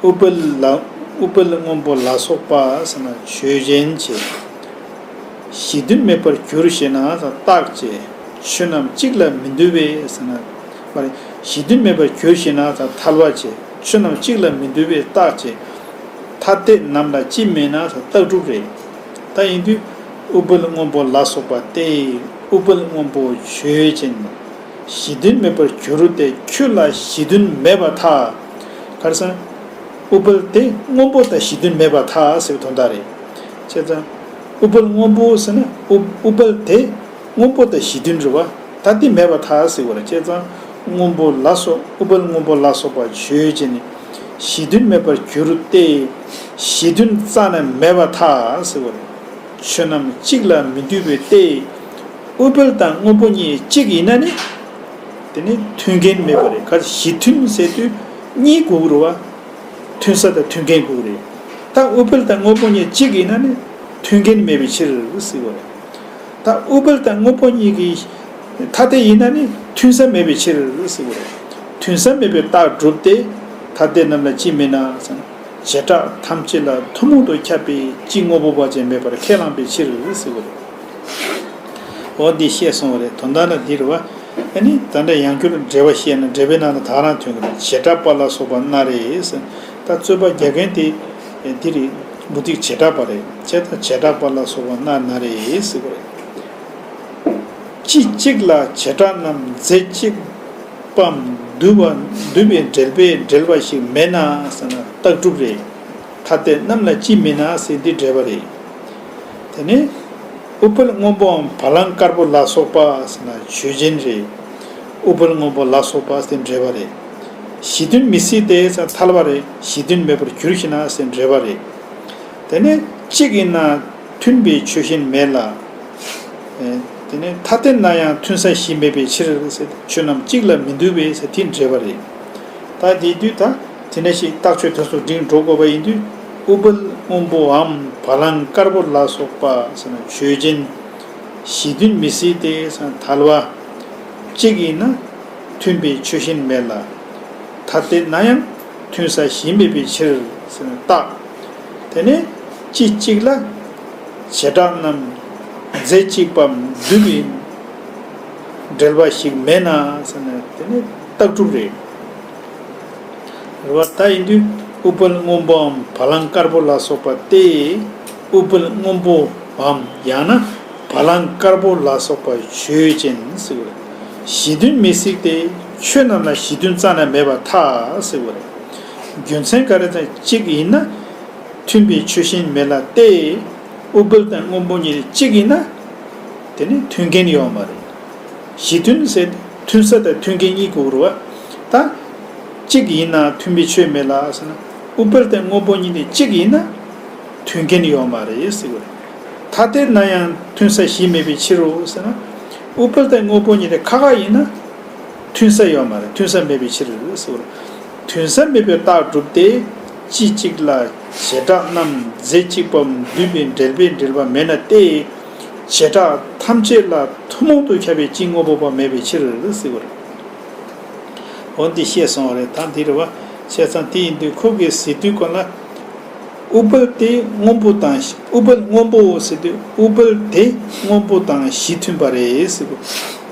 ཨུཏྤལ་ལ། ཨུཏྤལ་སྔོན་པོ་ལ་སོགས་པ་ཟེར་ན་ཆོས་ཅན་བྱས། གཞི་མཐུན་མེད་པར་གྱུར་ཞེ་ན་རྟགས་བྱས། ཆོས་རྣམས་གཅིག་ལ་མི་འདུས་པས་ཟེར་ན། མ་རེད། གཞི་མཐུན་མེད་པར་གྱུར་ཞེ་ན་ཐལ་བ་བྱས། ཆོས་རྣམས་གཅིག་ལ་མི་འདུས་པས་རྟགས་བྱས། ཐ་དད་རྣམས་ལ་སྤྱི་མེད་ན་རྟགས་སྒྲུབ་རེད། ད་ཡིན་དུས་ཨུཏྤལ་སྔོན་པོ་ལ་སོགས་པ་སྟེ། ཨུཏྤལ་སྔོན་པོ་ཆོས་ཅན། གཞི་མཐུན་མེད་པར་གྱུར་ཏེ་ཁྱོད་ལ་གཞི་མཐུན་མེད་པར་ཐལ། ག་རེ་ཟེར་ན། ཨུཏྤལ་དེ་སྔོན་པོ་དང་གཞི་མཐུན་མེད་པར་ཐལ་ཟེར་བའི་དོན་དག་རེད། བྱས་ཙང་། ཨུཏྤལ་སྔོན་པོ་ཟེར་ན་ཨུ། ཨུཏྤལ་དེ་སྔོན་པོ་དང་གཞི་མཐུན་རེད་བ། ད་དེ་མེད་པར་ཐལ་ཟེར་བ་རེད། བྱས་ཙང་སྔོན་པོ་ལ་སོགས། ཨུཏྤལ་སྔོན་པོ་ལ་སོགས་པ་ཆོས་ཅན་ནི་གཞི་མཐུན་མེད་པར་གྱུར་ཏེ། གཞི་མཐུན་རྩ་ནས་མེད་པར་ཐལ་ཟེར་བ་རེད། ཆོས་རྣམས་གཅིག་ལ་མི་འདུས་པས་ཏེ། ཨུཏྤལ་དང་སྔོན་པོ་གཉིས་གཅིག་ཡིན་ན་ནི། དེ་ནི་མཐུན་རྐྱེན་མེད་པ་རེད། ག་གཞི་མཐུན་ཟེར་དུས་གཉིས་དགོས་ཀྱི་རེད་བ། མཐུན་ས་དང་མཐུན་རྐྱེན་དགོས་ཀྱི་རེད། ད་ཨུཏྤལ་དང་སྔོན་པོ་གཉིས་གཅིག་ཡིན་ན་ནི་མཐུན་རྐྱེན་མེད་པའི་ཕྱིར་ཟེར་བ་རེད། ད་ཨུཏྤལ་དང་སྔོན་པོ་གཉིས་ཀྱི་ཐ་དད་ཡིན་ན་ནི་མཐུན་ས་མེད་པའི་ཕྱིར་ཟེར་བ་རེད། མཐུན་ས་མེད་པའི་རྟགས་སྒྲུབ་སྟེ། ཐ་དད་རྣམས་ལ་སྤྱི་མེད་ན་ཟེར་ན། བྱེ་བྲག་ཐམས་ཅད་ལ་ཐུན་མོང་དུ་ཁྱབ་པའི་གཅིག་དངོས་པོ་བ་ཅན་མེད་པར་ཁས་བླངས་པའི་ཕྱིར་ཟེར་བ་རེད། འོ་འདི་བཤད་སོང་བ་རེད། དོན་དག་ནི་འདི་རེད་བ། ཨ་ནི་ད་ལྟ་ཡང་བསྐྱར་འགྲེལ་པ་བཤད་ན་འགྲེལ་པའི་ནང་ལ་ད་རང་ཐོན་གྱི་རེད། བྱེ་བྲག་པ་ལ་སོགས་པ་ན་རེ་ཟེར། ད་རྩོད་པ་རྒྱག་མཁན་དེ་འདི་རེད། མུ་སྟེགས་བྱེ་བྲག་པ་རེད། བྱས་ཙང་བྱེ་བྲག་པ་ལ་སོགས་པ་ན་ན་རེ་ཟེར་གྱི་རེད། ཅི་གཅིག་ལ་བྱེ་བྲག་རྣམས་རྫས་གཅིག་པའམ་འདུས་པ་འདུས་པའི་འབྲེལ་པས་འབྲེལ་བ་ཞིག་མེད་ན་ཟེར་ན་རྟགས་གྲུབ་རེད། ཐ་དད་རྣམས་ལ་ཅི་མེད་ན་ཟེར་འདི་འགྲེལ་པ་རེད། དེ་ནས་ཨུཏྤལ་སྔོན་པོའམ་བ་ལང་དཀར་པོ་ལ་སོགས་པ་ཟེར་ན་ཆོས་ཅན་རེད། ཨུཏྤལ་སྔོན་པོ་ལ་སོགས་པ་ཟེར་འགྲེལ་པ་རེད། གཞི་མཐུན་མི་སྲིད་དེ་ཟེར་ཐལ་བ་རེད། གཞི་མཐུན་མེད་པར་གྱུར་ཞེ་ན་ཟེར་འགྲེལ་པ་རེད། དེ་ནས་གཅིག་ཡིན་ན་མཐུན་པའི་ཆོས་གཞན་མེད་ལ། ཨེ། དེ་ནས་ཐ་དད་ན་ཡང་མཐུན་ས་གཞི་མེད་པའི་ཕྱིར་ཟེར་ཆོས་རྣམས་གཅིག་ལ་མི་འདུས་པས་ཟེར་དེ་འགྲེལ་པ་རེད། ད་དེ་དུས་ད་དེ་ནས་ཞིག་རྟགས་ཆོས་དེ་ཚོ་འགྲིག་འགྲོ་དགོས་པ་ཡིན་དུས་ཨུཏྤལ་སྔོན་པོའམ་བ་ལང་དཀར་པོ་ལ་སོགས་པ་ཟེར་ན་ཆོས་ཅན། གཞི་མཐུན་མི་སྲིད་དེ་ཟེར་ན་ཐལ་བ། གཅིག་ཡིན་ན་མཐུན་པའི་ཆོས་གཞན་མེད་ལ། ཐ་དད་ན་ཡང་མཐུན་ས་གཞི་མེད་པའི་ཕྱིར་ཟེར་ན་རྟགས། དེ་ནས་ཅི་གཅིག་ལ་བྱེ་བྲག་རྣམས་རྫས་གཅིག་པའམ་འདུས་པའི་འབྲེལ་བ་ཞིག་མེད་ན་ཟེར་ན་དེ་ནི་རྟགས་གྲུབ་རེད། རེད་བ། ད་ཡིན་དུས་ཨུཏྤལ་སྔོན་པོའམ་བ་ལང་དཀར་པོ་ལ་སོགས་པ་སྟེ། ཨུཏྤལ་སྔོན་པོའམ་ཡང་ན་བ་ལང་དཀར་པོ་ལ་སོགས་པ་ཆོས་ཅན་ཟེར་བ་རེད། གཞི་མཐུན་མི་སྲིད་དེ། ཆོས་རྣམས་ལ་གཞི་མཐུན་རྩ་ནས་མེད་པར་ཐལ་ཟེར་བ་རེད། རྒྱུ་མཚན་ག་རེ་དང་གཅིག་ཡིན་ན། མཐུན་པའི་ཆོས་གཞན་མེད་ལ་སྟེ། ཨུཏྤལ་དང་སྔོན་པོ་གཉིས་གཅིག་ཡིན་ན། དེ་ནི་མཐུན་རྐྱེན་ཡོད་མ་རེད། གཞི་མཐུན་ཟེར་མཐུན་ས་དང་མཐུན་རྐྱེན་གཉིས་དགོས་རེད་བ། ད་གཅིག་ཡིན་ན་མཐུན་པའི་ཆོས་མེད་ལ་ཟེར་ན། ཨུཏྤལ་དང་སྔོན་པོ་གཉིས་ནི་གཅིག་ཡིན་ན་མཐུན་རྐྱེན་ཡོད་མ་རེད་ཟེར་བ་རེད། ཐ་དད་ན་ཡང་མཐུན་ས་གཞི་མེད་པའི་ཕྱིར་རོ་ཟེར་ན། ཨུཏྤལ་དང་སྔོན་པོ་གཉིས་ནི་ཁ་ཁ་ཡིན་ན། མཐུན་ས་ཡོད་མ་རེད། མཐུན་ས་མེད་པའི་ཕྱིར་ཟེར་བ་རེད། མཐུན་ས་མེད་པའི་རྟགས་གྲུབ་སྟེ། ཅི་གཅིག་ལ་བྱེ་བྲག་རྣམས་རྫས་གཅིག་པའམ་འདུས་པའི་འབྲེལ་པས་འབྲེལ་བ་མེད་ན་སྟེ། བྱེ་བྲག་ཐམས་ཅད་ལ་ཐུན་མོང་དུ་ཁྱབ་པའི་གཅིག་དངོས་པོ་པ་མེད་པའི་ཕྱིར་ཟེར་བ་རེད། འོ་འདི་བཤད་སོང་བ་རེད། ད་འདི་རེད་བ། བྱས་ཙང་དེ་ཡིན་དུས་ཁོ་གིས་ཟེར་དུས་གོང་ལ། ཨུཏྤལ་དེ་སྔོན་པོ་དང་ཨུཏྤལ་སྔོན་པོ་ཟེར་དུས་ཨུཏྤལ་དེ་སྔོན་པོ་དང་གཞི་མཐུན་པ་རེད་ཟེར་གོ།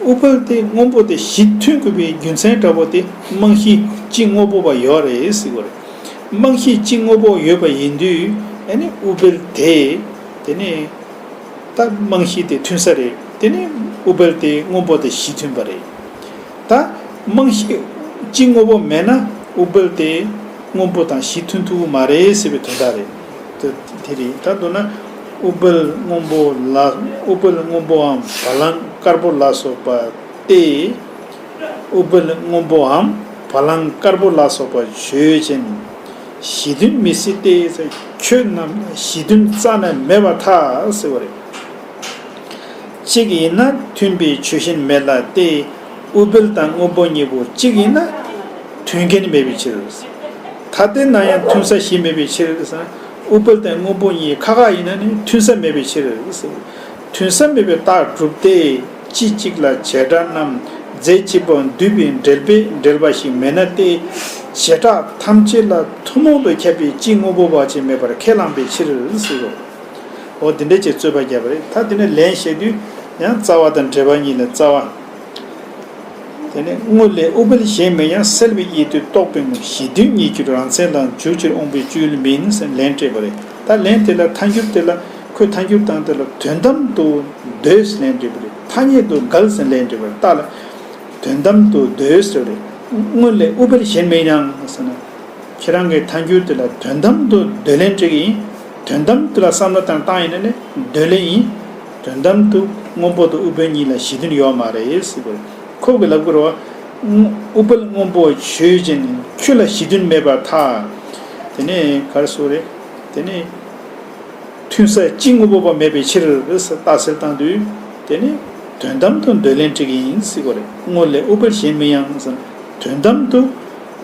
ཨུཏྤལ་དེ་སྔོན་པོ་དེ་གཞི་མཐུན་དགོས་པའི་རྒྱུ་མཚན་འདྲ་པོ་དེ་རྨང་གཞི་གཅིག་དངོས་པོ་པ་ཡོད་རེད་ཟེར་གོ་རེད། རྨང་གཞི་གཅིག་དངོས་པོ་ཡོད་པ་ཡིན་དུས་ཨ་ནི་ཨུཏྤལ་དེ་དེ་ནི། ད་རྨང་གཞི་དེ་མཐུན་ས་རེད། དེ་ནི་ཨུཏྤལ་དེ་སྔོན་པོ་དང་གཞི་མཐུན་པ་རེད། ད་རྨང་གཞི་གཅིག་དངོས་པོ་མེད་ན་ཨུཏྤལ་དེ་སྔོན་པོ་དང་གཞི་མཐུན་ཐུབ་ཀྱི་མ་རེད་ཟེར་བའི་དོན་དག་རེད། དེ་དེ་རེད། ད་མདོར་ན་ཨུཏྤལ་སྔོན་པོ་ལ་ཨུཏྤལ་སྔོན་པོའམ་བ་ལང་དཀར་པོ་ལ་སོགས་པ་སྟེ། ཨུཏྤལ་སྔོན་པོའམ་བ་ལང་དཀར་པོ་ལ་སོགས་པ་ཆོས་ཅན། གཞི་མཐུན་མི་སྲིད་དེ། ཆོས་རྣམས་གཞི་མཐུན་རྩ་ནས་མེད་པར་ཐལ་ཟེར་བ་རེད། གཅིག་ཡིན་ན་མཐུན་པའི་ཆོས་གཞན་མེད་ལ་སྟེ། ཨུཏྤལ་དང་སྔོན་པོ་གཉིས་པོ་གཅིག་ཡིན་ན་མཐུན་རྐྱེན་མེད་པའི་ཕྱིར། ཐ་དད་ན་ཡང་མཐུན་ས་གཞི་མེད་པའི་ཕྱིར། ཨུཏྤལ་དང་སྔོན་པོ་གཉིས་ཁ་ཁ་ཡིན་ན་ནི་མཐུན་ས་མེད་པའི་ཕྱིར། མཐུན་ས་མེད་པའི་རྟགས་གྲུབ་སྟེ། ཅི་གཅིག་ལ་བྱེ་བྲག་རྣམས་རྫས་གཅིག་པ་འདུས་པའི་འབྲེལ་པས་འབྲེལ་བ་ཞིག་མེད་ན་སྟེ། བྱེ་བྲག་ཐམས་ཅད་ལ་ཐུན་མོང་དུ་ཁྱབ་པའི་གཅིག་དངོས་པོ་བ་ཅིག་མེད་པར་ཁས་བླངས་པའི་ཕྱིར་ཟེར་རོ། འོ་དེ་འདྲ་ཅིག་རྩོད་པ་བརྒྱབ་པ་རེད། ད་དེ་ནས་ལན་བཤད་དུས་ཡང་རྩ་བ་དང་འགྲེལ་པ་གཉིས་ལ་རྩ་བ། དེ་ནས་སྔོན་ལས་ཨུཏྤལ་གཞན་མིན་ཡང་། སེལ་བའི་དབྱེ་དུས་རྟོག་པའི་ངོར། གཞི་མཐུན་ཉིད་ཀྱང་རང་མཚན་ལའང་འཇུག་ཕྱིར་འོང་བའི་སྤྱོད་ཡུལ་མིན་ཟེར་ལན་སྤྲད་པ་རེད། ད་ལན་དེ་ལ་ཐལ་འགྱུར་དེ་ལ་ཁོས་ཐལ་འགྱུར་སྟངས་དེ་ལ་དོན་དམ་དུ་འདོད་ཟེར་ལན་སྤྲད་པ་རེད། ཐ་སྙད་དུ་འགལ་ཟེར་ལན་སྤྲད་པ་རེད། ད་ལ་དོན་དམ་དུ་འདོད་ཟེར་བ་རེད། སྔོན་ལས་ཨུཏྤལ་གཞན་མིན་ཡང་ཟེར་ན། ཁྱེད་རང་གི་ཐལ་འགྱུར་དེ་ལ་དོན་དམ་དུ་འདོད་ལན་སྤྲད་ཀྱི་ཡིན། དོན་དམ་དེ་ལ་བསམ་བློ་བཏང་བཏང་ཡིན་ན་ནི་འདོད་ལན་ཡིན། དོན་དམ་དུ་སྔོན་པོ་དང་ཨུཏྤལ་གཉིས་ལ་གཞི་མཐུན་ཡོད་མ་རེད་ཟེར་བ་རེད། ཁོ་གིས་ལབ་དགོས་རེད་བ། ཨུཏྤལ་སྔོན་པོ་ཆོས་ཅན། ཁྱོད་ལ་གཞི་མཐུན་མེད་པར་ཐལ། དེ་ནས་ག་རེ་ཟེར་རེད། དེ་ནས་མཐུན་ས་གཅིག་དངོས་པོ་པ་མེད་པའི་ཕྱིར་ཟེར་རྟགས་གསལ་བཏང་དུས། དེ་ནི་དོན་དམ་དུ་འདོད་ལན་སྤྲད་ཀྱི་ཡིན་ཟེར་བ་རེད། སྔོན་ལས་ཨུཏྤལ་གཞན་མིན་ཡང་ཟེར། དོན་དམ་དུ་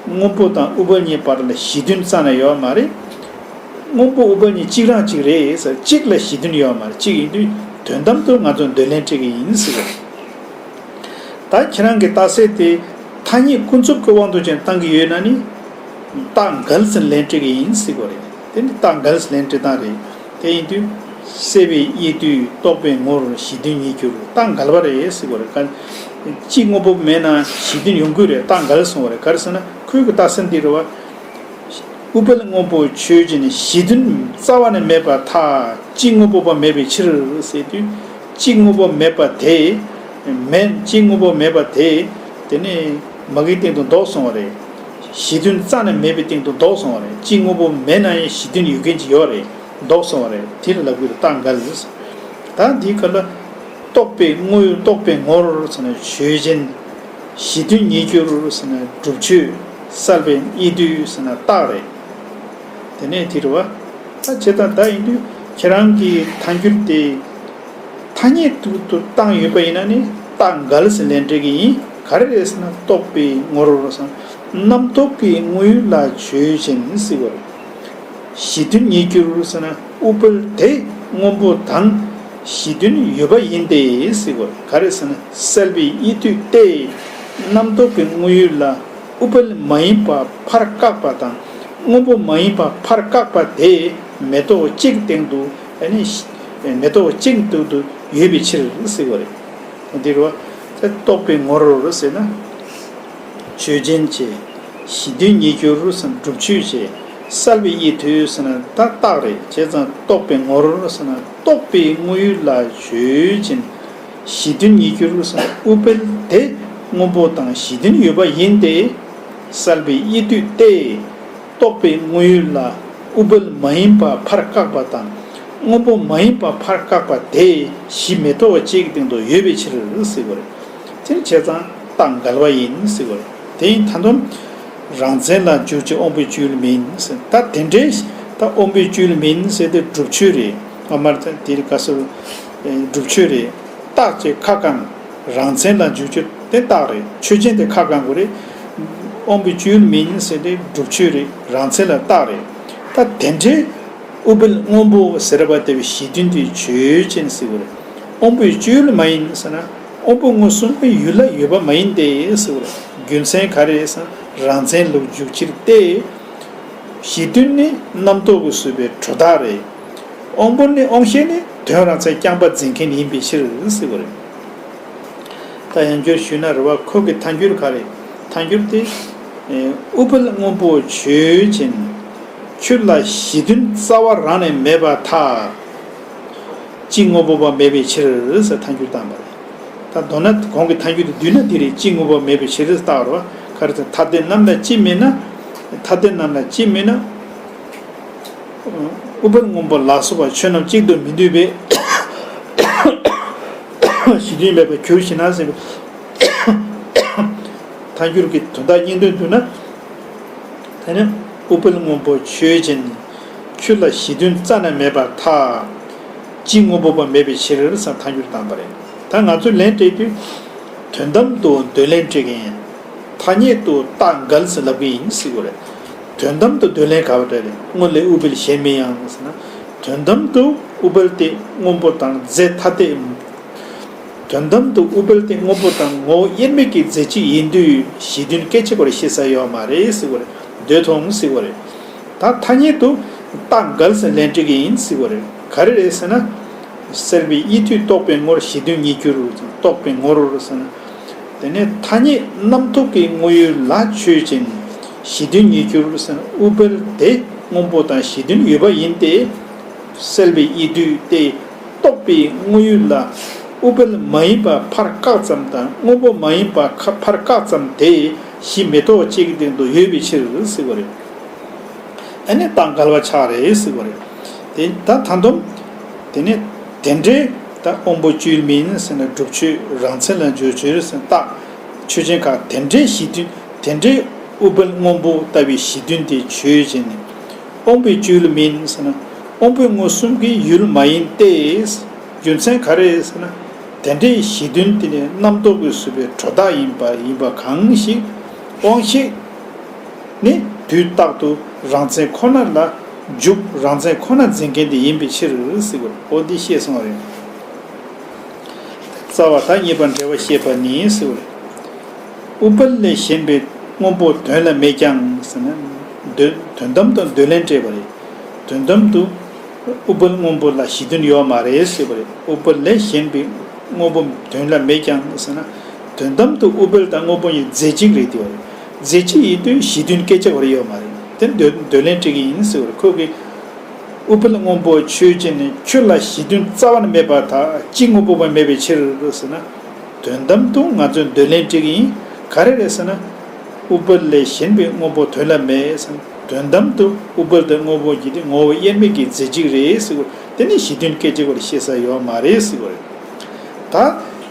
སྔོན་པོ་དང་ཨུཏྤལ་གཉིས་བར་ལ་གཞི་མཐུན་རྩ་ནས་ཡོད་མ་རེད། སྔོན་པོ་ཨུཏྤལ་གཉིས་གཅིག་རང་གཅིག་རེད་ཟེར། གཅིག་ལ་གཞི་མཐུན་ཡོད་མ་རེད། གཅིག་ཡིན་དུས་དོན་དམ་དུ་ང་ཚོ་འདོད་ལན་སྤྲད་ཀྱི་ཡིན་ཟེར་བ་རེད། ད་ཁྱེད་རང་གི་རྟགས་གསལ་དེ་ཐ་སྙད་ཀུན་རྫོབ་ཀྱི་དབང་དུ་ཅན་བཏང་གི་ཡོད་ན་ནི། རྟགས་འགལ་ཟེར་ལན་སྤྲད་ཀྱི་ཡིན་ཟེར་གོ་རེད། དེ་ནི་རྟགས་འགལ་ཟེར་ལན་སྤྲད་སྟངས་རེད། དེ་ཡིན་དུས་སེལ་བའི་དབྱེ་དུས་རྟོག་པའི་ངོར་གཞི་མཐུན་ཉིད་འགྱུར། རྟགས་འགལ་བ་རེད་ཟེར་གོ་རེད། ག་སྤྱི་དངོས་པོ་མེད་ན་གཞི་མཐུན་ཡོང་གི་རེད། རྟགས་འགལ་སོང་བ་རེད། ག་རེ་ཟེར་ན་ཁོའི་གི་རྟགས་གསལ་འདི་རེད་བ། ཨུཏྤལ་སྔོན་པོ་ཆོས་ཅན། གཞི་མཐུན་རྩ་བ་ནས་མེད་པར་ཐལ། སྤྱི་དངོས་པོ་པ་མེད་པའི་ཕྱིར་ཟེར་དུས། སྤྱི་དངོས་པོ་མེད་པ་དེ། མེད། སྤྱི་དངོས་པོ་མེད་པ་དེ། དེ་ནི་མ་གིའི་སྟེང་དུ་ལྡོག་སོང་བ་རེད། གཞི་མཐུན་རྩ་ནས་མེད་པའི་སྟེང་དུ་ལྡོག་སོང་བ་རེད། སྤྱི་དངོས་པོ་མེད་ན་ཡང་གཞི་མཐུན་ཡོད་མཁན་ཅིག་ཡོད་རེད། ལྡོག་སོང་བ་རེད། དེ་ལ་ལབ་དགོས་རེད། རྟགས་འགལ། ད་འདིའི་སྐབས་ལ་རྟོག་པའི་དངོས་ཡུལ་རྟོག་པའི་ངོར་ཟེར་ན་ཆོས་ཅན། གཞི་མཐུན་ཉིད་གྱུར་ཟེར་ན་སྒྲུབ་ཆོས། བསལ་བའི་དབྱེ་བསྡུ་ཟེར་ན་རྟགས་རེད། དེ་ནས་དེ་རེད་བ། ད་བྱས་ཙང་ད་ཡིན་དུས་ཁྱེད་རང་གི་ཐལ་འགྱུར་དེ་ཐ་སྙད་དུ་དུ་བཏང་ཡོད་པ་ཡིན་ན་ནི་རྟགས་འགལ་ཟེར་ལན་འདེབས་ཀྱི་ཡིན། ག་རེ་རེད་ཟེར་ན་རྟོག་པའི་ངོར་ཟེར་ན་རྣམ་རྟོག་གི་དངོས་ཡུལ་ལ་ཆོས་ཅན་ཟེར་བ་རེད། གཞི་མཐུན་ཉིད་གྱུར་ཟེར་ན་ཨུཏྤལ་དེ་སྔོན་པོ་དང་གཞི་མཐུན་ཡོད་པ་ཡིན་ཏེ་ཟེར་བ་རེད། ག་རེ་ཟེར་ན་བསལ་བའི་དབྱེ་བསྡུ་སྟེ། རྣམ་རྟོག་གི་དངོས་ཡུལ་ལ་ཨུཏྤལ་མ་ཡིན་པ་ཕར་བཀག་པ་དང་སྔོན་པོ་མ་ཡིན་པ་ཕར་བཀག་པ་དེ་མེ་ཏོག་གཅིག་སྟེང་དུ་ཨ་ནི་མེ་ཏོག་གཅིག་སྟེང་དུ་ཡོད་པའི་ཕྱིར་ཟེར་བ་རེད། འདི་རུ་རྟོག་པའི་ངོར་ཟེར་ན། ཆོས་ཅན་བྱས། གཞི་མཐུན་ཉིད་གྱུར་ཟེར་ན་སྒྲུབ་ཆོས་བྱས། བསལ་བའི་དབྱེ་བསྡུ་ཟེར་ན་ད་རྟགས་རེད། བྱས་ཙང་རྟོག་པའི་ངོར་ཟེར་ན་རྟོག་པའི་དངོས་ཡུལ་ལ་ཆོས་ཅན། གཞི་མཐུན་ཉིད་གྱུར་ཟེར་ན་ཨུཏྤལ་དེ་སྔོན་པོ་དང་གཞི་མཐུན་ཡོད་པ་ཡིན་ཏེ། བསལ་བའི་དབྱེ་བསྡུ་སྟེ། རྟོག་པའི་དངོས་ཡུལ་ལ་ཨུཏྤལ་མ་ཡིན་པ་ཕར་བཀག་པ་དང་། སྔོན་པོ་མ་ཡིན་པ་ཕར་བཀག་པ་དེ་གཞི་མེ་ཏོག་གཅིག་གི་སྟེང་དུ་ཡོད་པའི་ཕྱིར་ཟེར་བ་རེད། དེ་བྱས་ཙང་རྟགས་འགལ་བ་ཡིན་ཟེར་བ་རེད། དེ་ཡིན་ད་དུང་རང་མཚན་ལ་འཇུག་ཕྱིར་དབང་པོའི་སྤྱོད་ཡུལ་མིན་ཟེར། ད་དེ་འདྲའི་ད་དབང་པོའི་སྤྱོད་ཡུལ་མིན་ཟེར་ཏེ་སྒྲུབ་ཆོས་རེད། ཨ་མར་ད་དེ་ག་སོ་སྒྲུབ་ཆོས་རེད། རྟགས་ཀྱི་ཁ་བསྐང་། རང་མཚན་ལ་འཇུག་ཆོས་དེ་རྟགས་རེད། ཆོས་ཅན་དེ་ཁ་བསྐང་དགོས་རེད། དབང་པོའི་སྤྱོད་ཡུལ་མིན་ཟེར་ཏེ་སྒྲུབ་ཆོས་རེད། རང་མཚན་ལ་རྟགས་རེད། ད་དེ་འདྲའི་ཨུཏྤལ་སྔོན་པོ་ཟེར་བ་དེ་བའི་གཞི་མཐུན་དེ་ཆོས་ཅན་ཟེར་བ་རེད། དབང་པོའི་སྤྱོད་ཡུལ་མ་ཡིན་ཟེར་ན་དབང་པོ་མངོན་སུམ་གྱི་ཡུལ་ལ་ཡོད་པ་མ་ཡིན་ཏེ་ཟེར་བ་རེད། རྒྱུ་མཚན་ག་རེ་ཟེར་ན་རང་མཚན་ལ་འཇུག་ཕྱིར་ཏེ། གཞི་མཐུན་ནི་རྣམ་རྟོག་གིས་བཟོས་པའི་སྒྲོ་བཏགས་རེད། དབང་པོ་ནི་དབང་ཤེས་ནི་དོན་རང་མཚན་རྐྱང་པ་འཛིན་མཁན་ཡིན་པའི་ཕྱིར་ཟེར་བ་རེད། ད་ཡང་བསྐྱར་ཞུས་ན་རེད་བ། ཁོ་གི་ཐལ་འགྱུར་ག་རེ། ཐལ་འགྱུར་དེ། ཨུཏྤལ་སྔོན་པོ་ཆོས་ཅན། ཁྱོད་ལ་གཞི་མཐུན་རྩ་བ་རང་ནས་མེད་པར་ཐལ། སྤྱི་དངོས་པོ་པ་མེད་པའི་ཕྱིར་ཟེར་ཐལ་འགྱུར་བཏང་བ་རེད། ད་མདོར་ན་གོང་གི་ཐལ་འགྱུར་དེ་བསྡུས་ན་འདི་རེད། སྤྱི་དངོས་པོ་མེད་པའི་ཕྱིར་ཟེར་བཏགས་རེད་བ། ག་རེ་ཟེར། ཐ་དད་རྣམས་ལ་སྤྱི་མེད་ན། ཐ་དད་རྣམས་ལ་སྤྱི་མེད་ན། ཨུཏྤལ་སྔོན་པོ་ལ་སོགས་པ་ཆོས་རྣམས་གཅིག་ཏུ་མི་འདུས་པས་གཞི་མཐུན་མེད་པར་འགྱུར་ཞེ་ན་ཟེར་བའི། ཐལ་འགྱུར་གྱི་དོན་དག་སྙིང་དོན་བསྡུ་ན། དེ་ནི་ཨུཏྤལ་སྔོན་པོ་ཆོས་ཅན། ཁྱོད་ལ་གཞི་མཐུན་རྩ་ནས་མེད་པར་ཐལ། སྤྱི་དངོས་པོ་པ་མེད་པའི་ཕྱིར་ཟེར་ཐལ་འགྱུར་བཏང་བ་རེད། ད་ང་ཚོས་ལན་སྤྲད་དུས། དོན་དམ་དུ་འདོད་ལན་སྤྲད་མཁན། ཐ་སྙད་དུ་རྟགས་འགལ་ཟེར་ལབ་ཀྱི་ཡིན་ཟེར་གྱི་རེད། དོན་དམ་དུ་འདོད་ལན་ག་པར་སྤྲད་རེད། སྔོན་ལས་ཨུཏྤལ་གཞན་མིན་ཡང་ཟེར་ན། དོན་དམ་དུ་ཨུཏྤལ་དེ་སྔོན་པོ་དང་རྫས་ཐ་དད། དོན་དམ་དུ་ཨུཏྤལ་དེ་སྔོན་པོ་དང་ངོ་བོ་དབྱེར་མེད་ཀྱི་རྫས་གཅིག་ཡིན་དུས་གཞི་མཐུན་སྐད་ཆ་གོ་རེ་བཤད་ས་ཡོད་མ་རེད་ཟེར་གྱི་རེད། འདོད་དོ་ཟེར་གྱི་རེད། ད་ཐ་སྙད་དུ་རྟགས་འགལ་ཟེར་ལན་སྤྲད་ཀྱི་ཡིན་ཟེར་གྱི་རེད། ག་རེ་རེད་ཟེར་ན། བསལ་བའི་དབྱེ་བསྡུ་རྟོག་པའི་ངོར་གཞི་མཐུན་ཉིད་གྱུར། རྟོག་པའི་ངོར་ཟེར་ན། དེ་ནས་ཐ་སྙད་རྣམ་རྟོག་གི་དངོས་ཡུལ་ལ་ཆོས་ཅན། གཞི་མཐུན་ཉིད་གྱུར་ཟེར་ན་ཨུཏྤལ་དེ་སྔོན་པོ་དང་གཞི་མཐུན་ཡོད་པ་ཡིན་ཏེ། བསལ་བའི་དབྱེ་བསྡུ་སྟེ། རྟོག་པའི་དངོས་ཡུལ་ལ་ཨུཏྤལ་མ་ཡིན་པ་ཕར་བཀག་ཙམ་དང་སྔོན་པོ་མ་ཡིན་པ་ཁ་ཕར་བཀག་ཙམ་དེ་གཞི་མེ་ཏོག་གཅིག་གི་སྟེང་དུ་ཡོད་པའི་ཕྱིར་ཟེར་བ་རེད། ཨ་ནི་རྟགས་འགལ་བ་ཆགས་རེད་ཟེར་བ་རེད། དེ་ད་ད་དུང་། དེ་ནས་དེ་འདྲའི་ད་དབང་པོ་སྤྱོད་ཡུལ་མིན་ཟེར་ན་སྒྲུབ་ཆོས། རང་མཚན་ལ་འཇུག་ཆོས་ཟེར་ན་རྟགས། ཆོས་ཅན་ཁ་དེ་འདྲའི་གཞི་མཐུན། དེ་འདྲའི་ཨུཏྤལ་སྔོན་པོ་ལྟ་བུའི་གཞི་མཐུན་དེ་ཆོས་ཅན་ནི། དབང་པོའི་སྤྱོད་ཡུལ་མིན་ཟེར་ན། དབང་པོ་མངོན་སུམ་གྱི་ཡུལ་མ་ཡིན་ཏེ། རྒྱུ་མཚན་ག་རེ་ཟེར་ན། དེ་འདྲའི་གཞི་མཐུན་དེ་ནི་རྣམ་རྟོག་གིས་བཟོས་པའི་སྒྲོ་བཏགས་ཡིན་པ་ཡིན་པ་གང་ཞིག་དབང་ཤེས་ནི་དུས་རྟག་ཏུ་རང་མཚན་ཁོ་ན་ལ་འཇུག་རང་མཚན་ཁོ་ན་འཛིན་མཁན་དེ་ཡིན་པའི་ཕྱིར་ཟེར་བ་རེད། འོ་འདི་ཤེས་སོང་བ་རེད། རྩ་བ་ད་གཉིས་པ་འབྲེལ་བ་བཤད་པ་ནི་ཟེར་བ་རེད། ཨུཏྤལ་ལས་གཞན་པའི་སྔོན་པོ་དོན་ལ་མེད་ཀྱང་ཟེར་ན། དོན་དོན་དམ་དུ་འདོད་ལན་སྤྲད་པ་རེད། དོན་དམ་དུ་ཨུཏྤལ་སྔོན་པོ་ལ་གཞི་མཐུན་ཡོད་མ་རེད་ཟེར་བ་རེད། ཨུཏྤལ་ལས་གཞན་པའི་སྔོན་པོ་དོན་ལ་མེད་ཀྱང་ཟེར་ན། དོན་དམ་དུ་ཨུཏྤལ་དང་སྔོན་པོ་གཉིས་རྫས་གཅིག་རེད་དེ་བ། རྫས་གཅིག་ཡིན་དུས་གཞི་མཐུན་སྐད་ཆ་བར་ཡོད་མ་རེད། དེ་འདོད་འདོད་ལན་སྤྲད་ཀྱི་ཡིན་ཟེར་བར་ཁོ་གིས། ཨུཏྤལ་སྔོན་པོ་ཆོས་ཅན། ཁྱོད་ལ་གཞི་མཐུན་རྩ་བ་ནས་མེད་པར་ཐལ། གཅིག་སྔོན་པོ་མ་མེད་པའི་ཕྱིར་ཟེར་ན། དོན་དམ་དུ་ང་ཚོས་འདོད་ལན་སྤྲད་ཀྱི་ཡིན། ག་རེ་རེད་ཟེར་ན། ཨུཏྤལ་ལས་གཞན་པའི་སྔོན་པོ་དོན་ལ་མེད་ཟེར་ན། དོན་དམ་དུ་ཨུཏྤལ་དང་སྔོན་པོ་གཉིས་དེ་ངོ་བོ་དབྱེར་མེད་ཀྱི་རྫས་གཅིག་རེད་ཟེར་བ། དེ་ནི་གཞི་མཐུན་སྐད་ཆ་བར་བཤད་ས་ཡོད་མ་རེད་ཟེར་བ་རེད། ད་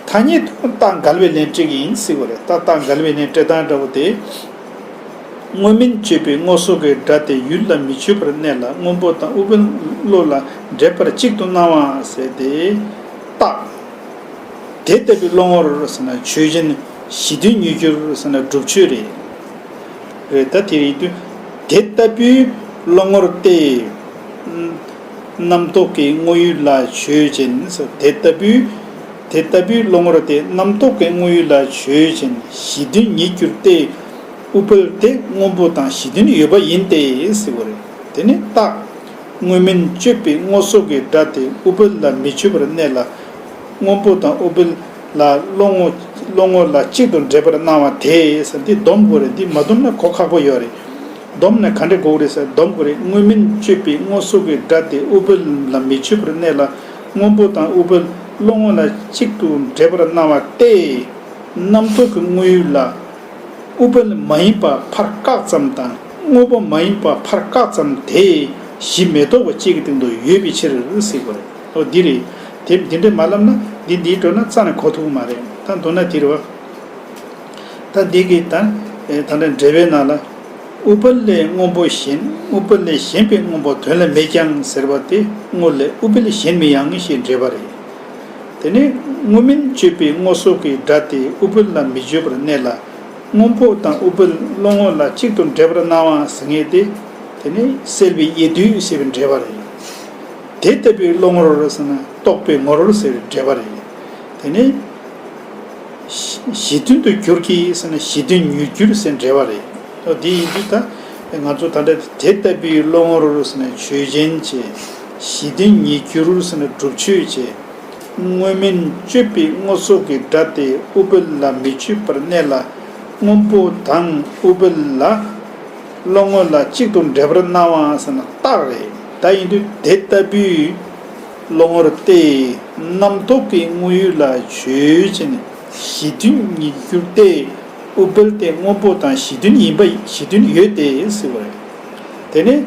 ཐ་སྙད་དུ་རྟགས་འགལ་བའི་ལན་སྤྲད་ཀྱི་ཡིན་ཟེར་བ་རེད། ད་རྟགས་འགལ་བའི་ལན་སྤྲད་སྟངས་འདྲ་བོ་དེ། སྔོ་སྨན་བཅོས་པའི་སྔོ་སོགས་ཀྱི་སྒྲ་དེ་ཡུལ་ལ་མི་ཆུད་པར་གནས་ལ། སྔོན་པོ་དང་ཨུཏྤལ་བློ་ལ་འདྲེས་པར་གཅིག་ཏུ་སྣང་བ་ཟེར་ཏེ། རྟགས། དེ་ལྟ་བུའི་བློ་ངོར་ཟེར་ན་ཆོས་ཅན། གཞི་མཐུན་ཉིད་གྱུར་ཟེར་ན་སྒྲུབ་ཆོས་རེད། རེད། ད་དེ་ཡིན་དུས། དེ་ལྟ་བུའི་བློ་ངོར་ཏེ། རྣམ་རྟོག་གི་དངོས་ཡུལ་ལ་ཆོས་ཅན་ཟེར། དེ་ལྟ་བུའི། དེ་ལྟ་བུའི་བློ་ངོར་ཏེ་རྣམ་རྟོག་གི་དངོས་ཡུལ་ལ་ཆོས་ཅན། གཞི་མཐུན་ཉིད་གྱུར་ཏེ། ཨུཏྤལ་དེ་སྔོན་པོ་དང་གཞི་མཐུན་ཡོད་པ་ཡིན་ཏེ་ཟེར་བ་རེད། དེ་ནི་རྟགས། སྔོ་སྨན་བཅོས་པའི་སྔོ་སོགས་ཀྱི་སྒྲ་དེ་ཨུཏྤལ་ལ་མི་ཆུད་པར་གནས་ལ། སྔོན་པོ་དང་ཨུཏྤལ་ལ་བློ་ངོ་། བློ་ངོ་ལ་གཅིག་ཏུ་འདྲེས་པར་སྣང་བ་དེ་ཟེར། འདི་སྡོམ་དགོས་རེད། འདི་མ་སྡོམ་ན་གོ་ཁག་པོ་ཡོད་རེད། སྡོམ་ན་ག་འདྲ་དགོས་རེད་ཟེར། སྡོམ་དགོས་རེད། སྔོ་སྨན་བཅོས་པའི་སྔོ་སོགས་ཀྱི་སྒྲ་དེ་ཨུཏྤལ་ལ་མི་ཆུད་པར་གནས་ལ། སྔོན་པོ་དང་ཨུཏྤལ་བློ་ངོ་ལ་གཅིག་ཏུ་འདྲེས་པར་སྣང་བ་སྟེ། རྣམ་རྟོག་གི་དངོས་ཡུལ་ལ། ཨུཏྤལ་མ་ཡིན་པ་ཕར་བཀག་ཙམ་དང་སྔོན་པོ་མ་ཡིན་པ་ཕར་བཀག་ཙམ་དེ་གཞི་མེ་ཏོག་པ་གཅིག་གི་སྟེང་དུ་ཡོད་པའི་ཕྱིར་ཟེར་དགོས་རེད། ཨོ་འདི་རེད། དེ་འདི་འདྲ་མ་ལབ་ན་འདི་འདིའི་འགྲོ་ན་རྩ་ནས་གོ་ཐུབ་ཀྱི་མ་རེད། ད་མདོར་ན་འདི་རེད་བ། ད་འདི་གི་ད་ད་ལྟ་འགྲེལ་པའི་ནང་ལ། ཨུཏྤལ་ལས་སྔོན་པོ་གཞན། ཨུཏྤལ་ལས་གཞན་པའི་སྔོན་པོ་དོན་ལ་མེད་ཀྱང་ཟེར་བ་དེ་སྔོ་ལས་ཨུཏྤལ་གཞན་མིན་ཡང་ཞེས་འགྲེལ་པ་རེད། དེ་ནས་སྔོ་སྨན་བཅོས་པའི་སྔོ་སོགས་ཀྱི་སྒྲ་དེ་ཨུཏྤལ་ལ་མི་བརྗོད་པར་གནས་ལ། སྔོན་པོ་དང་ཨུཏྤལ་བློ་ངོ་ལ་གཅིག་ཏུ་འདྲེས་པར་སྣང་བ་ཟེར་མཁན་དེ། དེ་ནི་སེལ་བའི་དབྱེ་བསྡུ་ཟེར་བའི་འགྲེལ་པ་རེད། དེ་ལྟ་བུའི་བློ་ངོར་ཟེར་ན་རྟོག་པའི་ངོར་ཟེར་བའི་འགྲེལ་པ་རེད། དེ་ནི་གཞི་མཐུན་དུ་གྱུར་གྱི་ཟེར་ན་གཞི་མཐུན་ཉིད་གྱུར་ཟེར་འགྲེལ་པ་རེད། འོ་དེ་ཡིན་དུས་ད་ང་ཚོ་ད་ལྟ་དེ་ལྟ་བུའི་བློ་ངོར་ཟེར་ན་ཆོས་ཅན་བྱས། གཞི་མཐུན་ཉིད་གྱུར་ཟེར་ན་སྒྲུབ་ཆོས་བྱས། སྔོ་སྨན་བཅོས་པའི་སྔོ་སོགས་ཀྱི་སྒྲ་དེ་ཨུཏྤལ་ལ་མི་ཆུད་པར་གནས་ལ། སྔོན་པོ་དང་ཨུཏྤལ་ལ་བློ་ངོ་ལ་གཅིག་ཏུ་འདྲེས་པར་སྣང་བ་ཟེར་ན་རྟགས་རེད། ད་ཡིན་དུས་དེ་ལྟ་བུའི་བློ་ངོར་ཏེ། རྣམ་རྟོག་གི་དངོས་ཡུལ་ལ་ཆོས་ཅན། གཞི་མཐུན་ཉིད་གྱུར་ཏེ། ཨུཏྤལ་དེ་སྔོན་པོ་དང་གཞི་མཐུན་ཡིན་པ་གཞི་མཐུན་ཡོད་དེ་ཟེར་བ་རེད། དེ་ནས་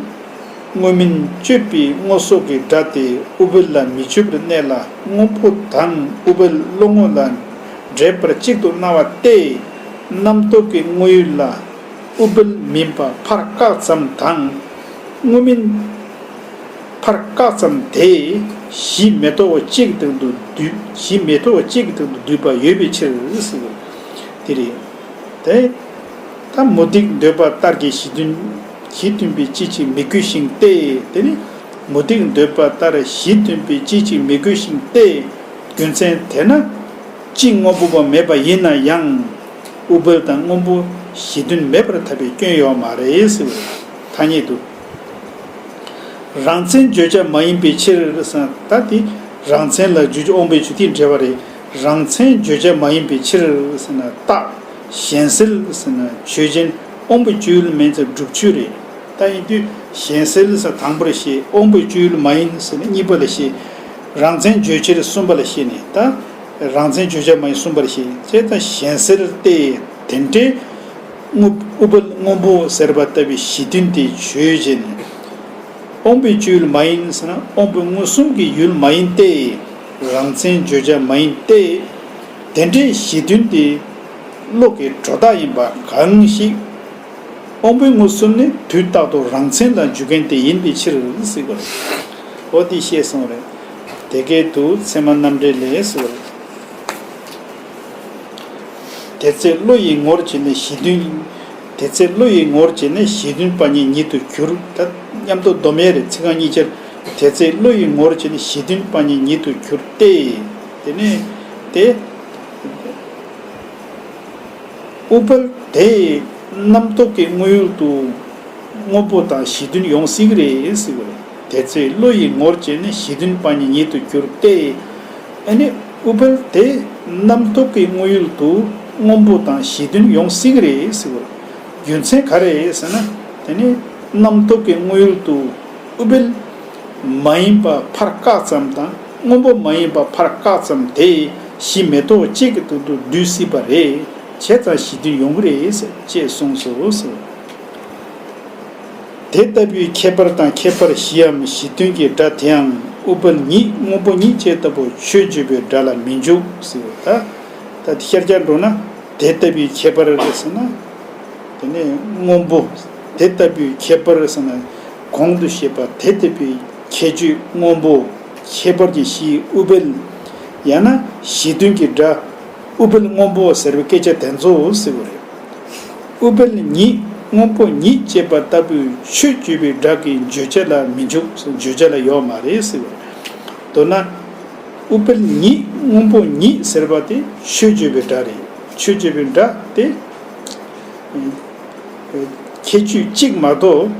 སྔོ་སྨན་བཅོས་པའི་སྔོ་སོགས་ཀྱི་སྒྲ་དེ་ཨུཏྤལ་ལ་མི་ཆུད་པར་གནས་ལ། སྔོན་པོ་དང་ཨུཏྤལ་བློ་ངོ་ལ་འདྲེས་པར་གཅིག་ཏུ་སྣང་བ་སྟེ། རྣམ་རྟོག་གི་དངོས་ཡུལ་ལ་ཨུཏྤལ་མིན་པ་ཕར་བཀག་ཙམ་དང་། སྔོ་སྨན་ཕར་བཀག་ཙམ་དེ་གཞི་མེ་ཏོག་པ་གཅིག་གི་སྟེང་དུ་འདུས། གཞི་མེ་ཏོག་པ་གཅིག་གི་སྟེང་དུ་འདུས་པ་ཡོད་པའི་ཕྱིར་ཟེར། དེ་རེད། དེ། ད་མུ་སྟེགས་འདོད་པ་ལྟར་གྱི་གཞི་མཐུན། གཞི་མཐུན་པའི་སྤྱི་གཅིག་མི་དགོས་ཤིང་སྟེ། དེ་ནི་མུ་སྟེགས་འདོད་པ་ལྟར་གཞི་མཐུན་པའི་སྤྱི་གཅིག་མི་དགོས་ཤིང་སྟེ། རྒྱུ་མཚན་དེས་ན། གཅིག་སྔོན་པོ་པ་མེད་པ་ཡིན་ན་ཡང་། ཨུཏྤལ་དང་སྔོན་པོ་གཞི་མཐུན་མེད་པར་ཐལ་བའི་སྐྱོན་ཡོད་མ་རེད་ཟེར་བའི་ཐ་སྙད་དུ། རང་མཚན་བརྗོད་བྱ་མ་ཡིན་པའི་ཕྱིར་ཟེར་ན། ད་དེ་རང་མཚན་ལ་བརྗོད་བྱ་དབང་པོའི་ཆོས་དེའི་འགྲེལ་པ་རེད། རང་མཚན་བརྗོད་བྱ་མ་ཡིན་པའི་ཕྱིར་ཟེར་ན་རྟགས། གཞན་སེལ་ཟེར་ན་ཆོས་ཅན། དབང་པོའི་སྤྱོད་ཡུལ་མིན་ཙང་སྒྲུབ་ཆོས་རེད། ད་ཡིན་དུས་གཞན་སེལ་ཟེར་དང་པོར་བཤད། དབང་པོའི་སྤྱོད་ཡུལ་མ་ཡིན་ཟེར་ན་གཉིས་པ་ལ་བཤད། རང་མཚན་བརྗོད་བྱ་གསུམ་པ་ལ་བཤད་ནས་ད། རང་མཚན་བརྗོད་བྱ་མ་ཡིན་གསུམ་པར་བཤད། ཅེས་དང་གཞན་སེལ་ཏེ། དེ་འདྲའི་སྔོ། ཨུཏྤལ་སྔོན་པོ་ཟེར་བ་ལྟ་བུའི་གཞི་མཐུན་དེ་ཆོས་ཅན། དབང་པོའི་སྤྱོད་ཡུལ་མ་ཡིན་ཟེར་ན་དབང་པོ་མངོན་སུམ་གྱི་ཡུལ་མ་ཡིན་ཏེ། རང་མཚན་བརྗོད་བྱ་མ་ཡིན་ཏེ། དེ་འདྲའི་གཞི་མཐུན་དེ་བློ་གི་སྒྲོ་བཏགས་ཡིན་པ་གང་ཞིག། དབང་པོའི་མངོན་སུམ་ནི་དུས་རྟག་ཏུ་རང་མཚན་ལ་འཇུག་མཁན་དེ་ཡིན་པའི་ཕྱིར་ཟེར་བ་རེད། འོ་དེ་ཤེས་སོང་རེད། དེ་སྐད་དུ་ཚད་མ་རྣམ་འགྲེལ་ལས་ཟེར་བ་རེད། དེ་ཚེ་བློ་ཡི་ངོར་བྱས་ནས་གཞི་མཐུན། དེ་ཚེ་བློ་ཡི་ངོར་བྱས་ནས་གཞི་མཐུན་པ་ཉིད་ཉིད་དུ་གྱུར། ད་མཉམ་དུ་སྡོམ་ཡས་རེད། ཚིག་རྐང་གཉིས་ཆར། དེ་ཚེ་བློ་ཡི་ངོར་བྱས་ནས་གཞི་མཐུན་པ་ཉིད་ཉིད་དུ་གྱུར་ཏེ། དེ་ནས་དེ། ཨུཏྤལ་དེ་རྣམ་རྟོག་གི་དངོས་ཡུལ་དུ་སྔོན་པོ་དང་གཞི་མཐུན་ཡོང་སྲིད་ཀྱི་རེད་ཟེར་བ་རེད། དེ་ཚེ་བློ་ཡི་ངོར་བྱས་ནས་གཞི་མཐུན་པ་ཉིད་ཉིད་དུ་གྱུར་ཏེ། ཨ་ནི་ཨུཏྤལ་དེ་རྣམ་རྟོག་གི་དངོས་ཡུལ་དུ་ སྔོན་པོ་དང་གཞི་མཐུན་ཡོང་སྲིད་ཀྱི་རེད་ཟེར་བ། རྒྱུ་མཚན་ག་རེ་རེད་ཟེར་ན། དེ་ནི་རྣམ་རྟོག་གི་དངོས་ཡུལ་དུ་ཨུཏྤལ་མ་ཡིན་པ་ཕར་བཀག་ཙམ་དང་སྔོན་པོ་མ་ཡིན་པ་ཕར་བཀག་ཙམ་དེ་གཞི་མེ་ཏོག་གཅིག་གི་སྟེང་དུ་འདུས་སྲིད་པ་རེད། བྱས་ཙང་གཞི་མཐུན་ཡོང་གི་རེད་ཟེར་ཅེས་གསུངས་སོ་ཟེར། དེ་ལྟ་བུའི་ཁྱད་པར་དང་ཁྱད་པར་བཞིའམ་གཞི་མཐུན་གྱི་སྒྲ་དེའང་ཨུཏྤལ་ཉིད་སྔོན་པོ་ཉིད་ཅེས་ལྟ་བུ་ཆོས་བརྗོད་པའི་སྒྲ་ལ་མི་འཇུག་ཟེར་བ། ད་ད་ཤར་རྒྱག་འགྲོ་ན། དེ་ལྟ་བུའི་ཁྱད་པར་རེད་ཟེར་ན། དེ་ནས་སྔོན་པོ། དེ་ལྟ་བུའི་ཁྱད་པར་ཟེར་ན། གོང་དུ་བཤད་པ་དེ་ལྟ་བུའི་ཁྱད་ཆོས་སྔོན་པོ། ཁྱད་པར་གྱི་གཞི་ཨུཏྤལ། ཡང་ན་གཞི་མཐུན་གྱི་སྒྲ་ཨུཏྤལ་སྔོན་པོ་ཟེར་བའི་སྐད་ཆ་དེ་ཚོ་ཟེར་བ་རེད། ཨུཏྤལ་ཉིད་སྔོན་པོ་ཉིད་ཅེས་པ་ལྟ་བུའི་ཆོས་བརྗོད་པའི་སྒྲ་གི་བརྗོད་བྱ་ལ་མི་འཇུག་བརྗོད་བྱ་ལ་ཡོད་མ་རེད་ཟེར་བ་རེད། མདོར་ན། ཨུཏྤལ་ཉིད་སྔོན་པོ་ཉིད་ཟེར་བ་དེ་ཆོས་བརྗོད་པའི་སྒྲ་རེད། ཆོས་བརྗོད་པའི་སྒྲ་དེ་ཁྱད་ཆོས་གཅིག་མ་གཏོགས།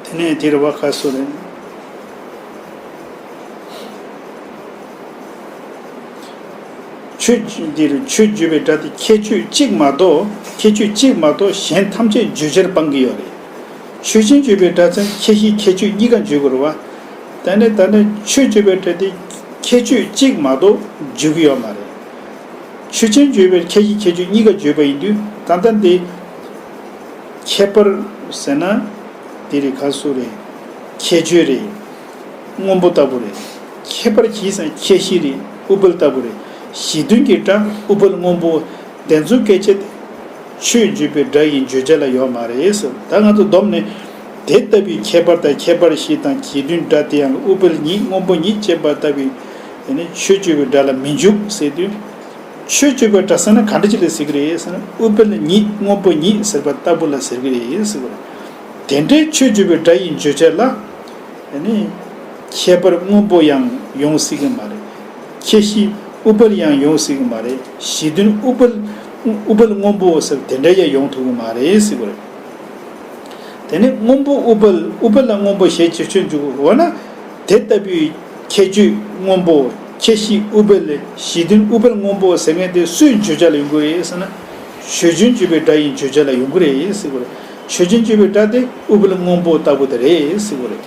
དེ་ནས་དེ་རེད་བ། ཁ་སོ་རེད། ཆོས་འདིར་ཆོས་བརྗོད་པའི་སྒྲ་དེ་ཁྱད་ཆོས་གཅིག་མ་གཏོགས། ཁྱད་ཆོས་གཅིག་མ་གཏོགས་གཞན་ཐམས་ཅད་བརྗོད་བྱར་སྤང་གི་ཡོད་རེད། ཆོས་ཅན་བརྗོད་པའི་སྒྲ་ཚན་ཁྱད་གཞི་ཁྱད་ཆོས་གཉིས་ཀ་བརྗོད་དགོས་རེད་བ། ད་ནི་ད་ནི་ཆོས་བརྗོད་པའི་སྒྲ་དེ་ཁྱད་ཆོས་གཅིག་མ་གཏོགས་བརྗོད་ཀྱི་ཡོད་མ་རེད། ཆོས་ཅན་བརྗོད་པའི་ཁྱད་གཞི་ཁྱད་ཆོས་གཉིས་ཀ་བརྗོད་པ་ཡིན་དུས། ད་ལྟ་འདི་ཁྱད་པར་ཟེར་ན་འདི་རེད། ག་སུ་རེད། ཁྱད་ཆོས་རེད། སྔོན་པོ་ལྟ་བུ་རེད། ཁྱད་པར་གྱིས་ཟེར་ན་ཁྱད་གཞི་རེད། ཨུཏྤལ་ལྟ་བུ་རེད། གཞི་མཐུན་གྱི་སྒྲ་ཨུཏྤལ་སྔོན་པོ། དེ་ཚོའི་སྐད་ཆ་དེ་ཆོས་བརྗོད་པའི་སྒྲ་ཡི་བརྗོད་བྱ་ལ་ཡོད་མ་རེད་ཟེར། ད་ང་ཚོ་བསྡོམས་ནས། དེ་ལྟ་བུའི་ཁྱད་པར་དང་ཁྱད་པར་བཞི་དང་གཞི་མཐུན་སྒྲ་དེ་ཡང་ཨུཏྤལ་ཉིད་སྔོན་པོ་ཉིད་ཅེས་པ་ལྟ་བུའི། དེ་ནི་ཆོས་བརྗོད་པའི་སྒྲ་ལ་མི་འཇུག་ཟེར་དུས། ཆོས་བརྗོད་པའི་སྒྲ་ཟེར་ན་ག་འདྲ་ཅིག་ལ་ཟེར་གྱི་རེད་ཟེར་ན། ཨུཏྤལ་ཉིད་སྔོན་པོ་ཉིད་ཟེར་བ་ལྟ་བུ་ལ་ཟེར་གྱི་རེད་ཟེར་བ་རེད། དེ་འདྲའི་ཆོས་བརྗོད་པའི་སྒྲ་ཡི་བརྗོད་བྱ་ལ། ཨ་ནི། ཁྱད་པར་སྔོན་པོ་ཡང་ཡོང་སྲིད་ཀྱི་མ་རེད། ཁྱད་གཞི་ཨུཏྤལ་ཡང་ཡོང་སྲིད་ཀྱི་མ་རེད། གཞི་མཐུན་ཨུཏྤལ། ཨུཏྤལ་སྔོན་པོ་ཟེར་དེ་འདྲ་ཡང་ཡོང་ཐུབ་ཀྱི་མ་རེད་ཟེར་བ་རེད། དེ་ནི་སྔོན་པོ་ཨུཏྤལ། ཨུཏྤལ་ལ་སྔོན་པོ་ཞེས་བྱ་ཆོས་འཇུག་འོ་ན། དེ་ལྟ་བུའི་ཁྱད་ཆོས་སྔོན་པོ། ཁྱད་གཞི་ཨུཏྤལ། གཞི་མཐུན་ཨུཏྤལ་སྔོན་པོ་ཟེར་མཁན་དེ་སུའི་བརྗོད་བྱ་ལ་ཡོང་གི་རེད་ཟེར་ན། ཆོས་ཅན་བརྗོད་པའི་སྒྲ་ཡི་བརྗོད་བྱ་ལ་ཡོང་གི་རེད་ཟེར་བ་རེད། ཆོས་ཅན་བརྗོད་པའི་སྒྲ་དེ་ཨུཏྤལ་སྔོན་པོ་ལྟ་བུ་དེ་རེད་ཟེར་བ་རེད།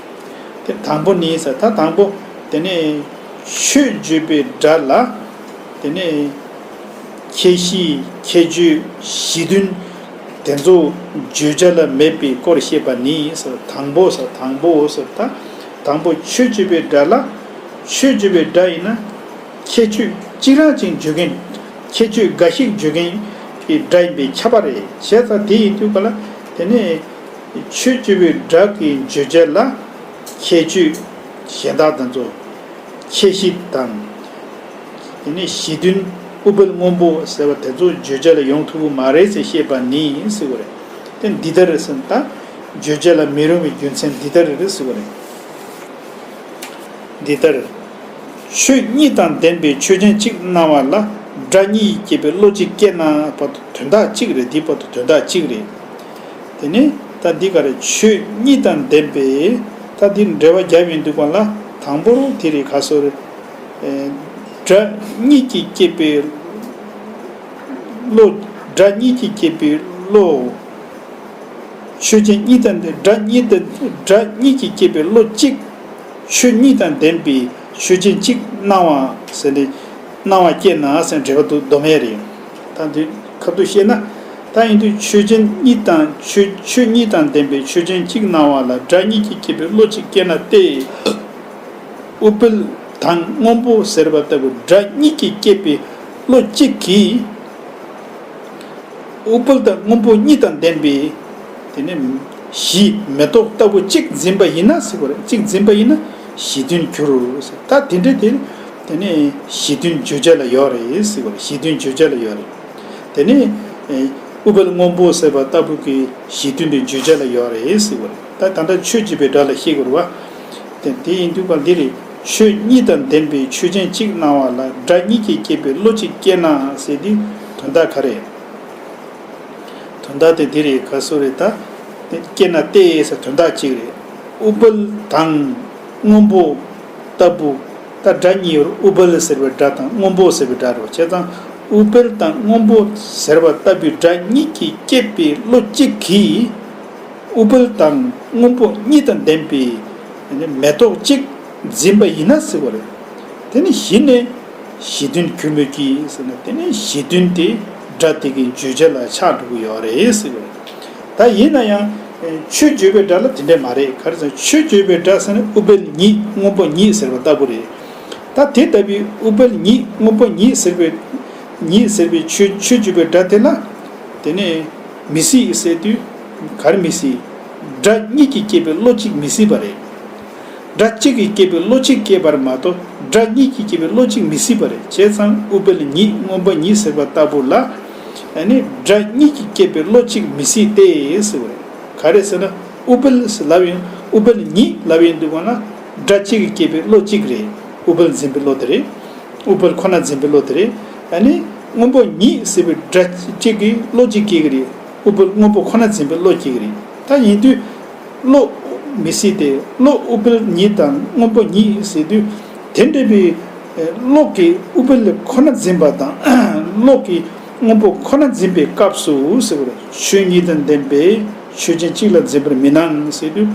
དེ་དང་པོ་ནི་ཟེར། ད་དང་པོ། དེ་ནས་ཆོས་བརྗོད་པའི་སྒྲ་ལ། དེ་ནས་ཁྱད་གཞི་ཁྱད་ཆོས་གཞི་མཐུན་དེ་ཚོ་བརྗོད་བྱ་ལ་མེད་པའི་སྐོར་བཤད་པ་ནི་ཟེར། དང་པོ་ཟེར། དང་པོ་ཟེར། ད་དང་པོ་ཆོས་བརྗོད་པའི་སྒྲ་ལ། ཆོས་བརྗོད་པའི་སྒྲ་ཡིན་ན། ཁྱད་ཆོས་གཅིག་རང་ཅིག་བརྗོད་མཁན། ཁྱད་ཆོས་འགའ་ཞིག་བརྗོད་མཁན་གྱི་སྒྲ་ཡིན་པས་ཁྱབ་པ་རེད། བྱས་ཙང་དེ་ཡིན་དུས་ག་ལ། དེ་ནས་ཆོས་བརྗོད་པའི་སྒྲ་གི་བརྗོད་བྱ་ལ་ཁྱད་ཆོས་གཞན་དག་དེ་ཚོ། ཁྱད་གཞི་དང་། དེ་ནས་གཞི་མཐུན་ཨུཏྤལ་སྔོན་པོ་ཟེར་བ་དེ་ཚོ་བརྗོད་བྱ་ལ་ཡོང་ཐུབ་ཀྱི་མ་རེད་ཟེར་བཤད་པ་ནི་ཟེར་བ་རེད། དེ་འདི་ལྟར་ཟེར་ན། ད་བརྗོད་བྱ་ལ་མི་རུང་བའི་རྒྱུ་མཚན་འདི་ལྟར་རེད་ཟེར་བ་རེད། འདི་ལྟར། ཆོས་གཉིས་དང་ལྡན་པའི་ཆོས་ཅན་གཅིག་སྣང་བ་ལ་སྒྲ་གཉིས་ཀྱིས་སྐྱེད་པའི་བློ་གཅིག་སྐྱེས་ན་བར་དུ་དོན་དག་གཅིག་རེད། འདིའི་བར་དུ་དོན་དག་གཅིག་རེད། དེ་ནས་ད་འདི་ག་རེ། ཆོས་གཉིས་དང་ལྡན་པའི། ད་འདི་འགྲེལ་པ་རྒྱབ་ཡོང་དུས་ག་ལ། དང་པོ་རུ་དེ་རེད། ག་སོ་རེད། ཨེ། སྒྲ་གཉིས་ཀྱིས་སྐྱེད་པའི་བློ། སྒྲ་གཉིས་ཀྱིས་སྐྱེད་པའི་བློ། ཆོས་ཅན་གཉིས་དང་ལྡན། སྒྲ་གཉིས་དང་། སྒྲ་གཉིས་ཀྱིས་སྐྱེད་པའི་བློ་གཅིག་ཆོས་གཉིས་དང་ལྡན་པའི་ཆོས་ཅན་གཅིག་སྣང་བ་ཟེར་ནས། སྣང་བ་སྐྱེས་ན་ཟེར་འགྲེལ་པ་འདུག། མདོ་སྨད་རེད། ད་འདི་ཁ་ཐུག་བཤད་ན། ད་ཡིན་དུས་ཆོས་ཅན་གཉིས་དང་། ཆོས། ཆོས་གཉིས་དང་ལྡན་པའི་ཆོས་ཅན་གཅིག་སྣང་བ་ལ་སྒྲ་གཉིས་ཀྱིས་སྐྱེད་པའི་བློ་གཅིག་སྐྱེས་ན་སྟེ། ཨུཏྤལ་དང་སྔོན་པོ་ཟེར་བ་ལྟ་བུ་སྒྲ་གཉིས་ཀྱིས་སྐྱེད་པའི་བློ་གཅིག་གིས། ཨུཏྤལ་དང་སྔོན་པོ་གཉིས་དང་ལྡན་པའི། དེ་ནས་གཞི་མེ་ཏོག་ལྟ་བུ་གཅིག་འཛིན་པ་ཡིན་ན་ཟེར་བ་རེད། གཅིག་འཛིན་པ་ཡིན་ན་གཞི་མཐུན་འགྱུར་ཟེར། ད་དེ་འདྲ་དེ། དེ་ནས་གཞི་མཐུན་བརྗོད་བྱ་ལ་ཡོད་རེད་ཟེར་བ་རེད། གཞི་མཐུན་བརྗོད་བྱ་ལ་ཡོད་རེད། དེ་ནས་ཨུཏྤལ་སྔོན་པོ་ཟེར་བ་ལྟ་བུ་གི་གཞི་མཐུན་དུ་བརྗོད་བྱ་ལ་ཡོད་རེད་ཟེར་བ་རེད། ད་ད་ལྟ་ཆོས་བརྗོད་པའི་སྒྲ་ལ་བཤད་དགོས་རེད་བ། དེ་དེ་ཡིན་དུས་ག་འདི་རེད། ཆོས་གཉིས་དང་ལྡན་པའི་ཆོས་ཅན་གཅིག་སྣང་བ་ལ་སྒྲ་གཉིས་ཀྱིས་སྐྱེད་པའི་བློ་གཅིག་སྐྱེས་ན་ཟེར་དུས་དོན་དག་ག་རེ། དོན་དག་དེ་འདི་རེད། ག་སོ་རེད། ད་སྐྱེས་ན་སྟེ་ཟེར་དོན་དག་གཅིག་རེད། ཨུཏྤལ་དང་སྔོན་པོ་ལྟ་བུ། ད་སྒྲ་གཉིས་ཡོད་རེད། ཨུཏྤལ་ཟེར་བའི་སྒྲ་དང་སྔོན་པོ་ཟེར་བའི་སྒྲ་རེད་བ། བྱས་ཙང་ ཨུཏྤལ་དང་སྔོན་པོ་ཟེར་བ་ལྟ་བུའི་སྒྲ་གཉིས་ཀྱིས་བསྐྱེད་པའི་བློ་གཅིག་གིས། ཨུཏྤལ་དང་སྔོན་པོ་གཉིས་དང་ལྡན་པའི་མེ་ཏོག་གཅིག་འཛིན་པ་ཡིན་ན་ཟེར་བ་རེད། དེ་ནི་གཞི་ནས་གཞི་མཐུན་གྱུར་མོད་ཀྱི་ཟེར་ན། དེ་ནི་གཞི་མཐུན་དེ་སྒྲ་དེ་གི་བརྗོད་བྱ་ལ་ཆགས་འགྲོ་གི་ཡོད་རེད་ཟེར་བ་རེད། ད་ཡིན་ན་ཡང་ཆོས་བརྗོད་པའི་སྒྲ་ལ་དེ་འདྲ་མ་རེད། ག་རེ་ཟེར་ན་ཆོས་བརྗོད་པའི་སྒྲ་ཟེར་ན་ཨུཏྤལ་གཉིས་སྔོན་པོ་གཉིས་ཟེར་བ་ལྟ་བུ་རེད། ད་དེ་ལྟ་བུའི་ཨུཏྤལ་གཉིས་སྔོན་པོ་གཉིས་ཟེར་བའི་གཉིས་ཟེར་བའི་ཆོས་ཆོས་བརྗོད་པའི་སྒྲ་དེ་ལ་དེ་ནས་མི་སྲིད་ཟེར་དུས་ག་རེ་མི་སྲིད། སྒྲ་གཉིས་ཀྱིས་བསྐྱེད་པའི་བློ་གཅིག་མི་སྲིད་པ་རེད། སྒྲ་གཅིག་གིས་བསྐྱེད་པའི་བློ་གཅིག་སྐྱེས་པར་མ་གཏོགས་སྒྲ་གཉིས་ཀྱིས་བསྐྱེད་པའི་བློ་གཅིག་མི་སྲིད་པ་རེད། བྱས་ཙང་ཨུཏྤལ་གཉིས་སྔོན་པོ་གཉིས་ཟེར་བ་ལྟ་བུ་ལ་ཨ་ནི་སྒྲ་གཉིས་ཀྱིས་བསྐྱེད་པའི་བློ་གཅིག་མི་སྲིད་དེ་ཟེར་བ་རེད། ག་རེ་ཟེར་ན་ཨུཏྤལ་ཟེར་ལབ་ཡོང་ཨུཏྤལ་གཉིས་ལབ་ཡོང་དུས་གོང་ན་སྒྲ་གཅིག་གིས་བསྐྱེད་པའི་བློ་གཅིག་རེད། ཨུཏྤལ་འཛིན་པའི་བློ་དེ་རེད། ཨུཏྤལ་ཁོ་ན་འཛིན་པའི་བློ་དེ་རེད། ཨ་ནི་སྔོན་པོ་གཉིས་ཟེར་བའི་སྒྲ་གཅིག་གིས་བློ་གཅིག་སྐྱེ་གི་རེད། ཨུཏྤལ་སྔོན་པོ་ཁོ་ན་འཛིན་པའི་བློ་སྐྱེ་གི་རེད། ད་ཡིན་དུས་བློ་མི་སྲིད་དེ། བློ་ཨུཏྤལ་གཉིས་དང་སྔོན་པོ་གཉིས་ཟེར་དུས་དེ་འདྲ་བའི་བློ་གིས་ཨུཏྤལ་ཁོ་ན་འཛིན་པ་དང་བློ་གིས་སྔོན་པོ་ཁོ་ན་འཛིན་པའི་སྐབས་སུ་ཟེར་བ་རེད། ཆོས་ཉིད་དང་ལྡན་པའི་ཆོས་ཅན་གཅིག་ལ་འཛིན་པར་མི་སྣང་ཟེར་དུས་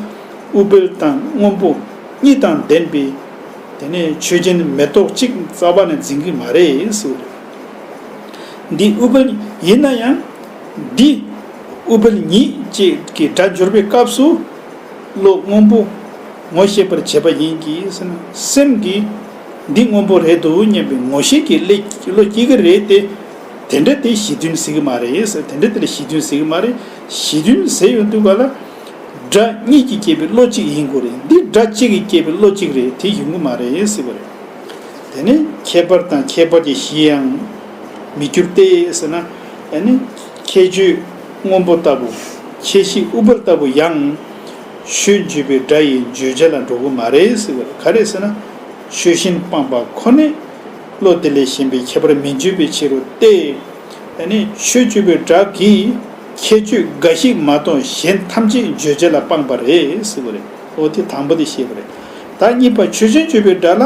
ཨུཏྤལ་དང་སྔོན་པོ་གཉིས་དང་ལྡན་པའི་དེ་ནས་ཆོས་ཅན་མེ་ཏོག་གཅིག་རྩ་བ་ནས་འཛིན་གྱི་མ་རེད་ཟེར་བ་རེད། འདི་ཨུཏྤལ་ཡིན་ན་ཡང་འདི་ཨུཏྤལ་ཉིད་ཅེས་ཀྱི་སྒྲ་སྦྱོར་བའི་སྐབས་སུ་བློ་སྔོན་པོ་ངོ་ཤེས་པར་བྱེད་པ་ཡིན་གྱི་ཟེར་ན་སེམས་ཀྱིས་འདི་སྔོན་པོ་རེད་འདུག་སྙམ་པའི་ངོ་ཤེས་ཀྱི་བློ་བློ་སྐྱེ་གི་རེད་དེ། དེ་འདྲ་དེ་གཞི་མཐུན་ཟེར་གི་མ་རེད་ཟེར། དེ་འདྲ་དེ་ལ་གཞི་མཐུན་ཟེར་གི་མ་རེད། གཞི་མཐུན་ཟེར་ཡོང་དུས་ག་ལ། སྒྲ་གཉིས་ཀྱིས་བསྐྱེད་པའི་བློ་གཅིག་ཡིན་དགོས་རེད། འདི་སྒྲ་གཅིག་གིས་བསྐྱེད་པའི་བློ་གཅིག་རེད། དེ་ཡོང་གི་མ་རེད་ཟེར་བ་རེད། དེ་ནས་ཁྱད་པར་དང་ཁྱད་པར་གྱི་གཞི་ཡང་མི་འགྱུར་ཏེ་ཟེར་ན། ཨ་ནི་ཁྱད་ཆོས་སྔོན་པོ་ལྟ་བུ། ཁྱད་གཞི་ཨུཏྤལ་ལྟ་བུ་ཡང་ཆོས་བརྗོད་པའི་སྒྲ་ཡི་བརྗོད་བྱ་ལ་འགྲོ་གི་མ་རེད་ཟེར་བ་རེད། ག་རེ་ཟེར་ན་ཆོས་གཞན་སྤངས་པ་ཁོ་ནས་བློ་དེ་ལས་གཞན་པའི་ཁྱད་པར་མི་འཇུག་པའི་ཕྱིར་རོ་སྟེ། ཨ་ནི་ཆོས་བརྗོད་པའི་སྒྲ་གིས་ཁྱད་ཆོས་འགའ་ཞིག་མ་གཏོགས་གཞན་ཐམས་ཅད་བརྗོད་བྱ་ལ་སྤངས་པ་རེད་ཟེར་བ་རེད། འོ་དེ་དང་པོ་དེ་བཤད་པ་རེད། ད་གཉིས་པ་ཆོས་ཅན་བརྗོད་པའི་སྒྲ་ལ་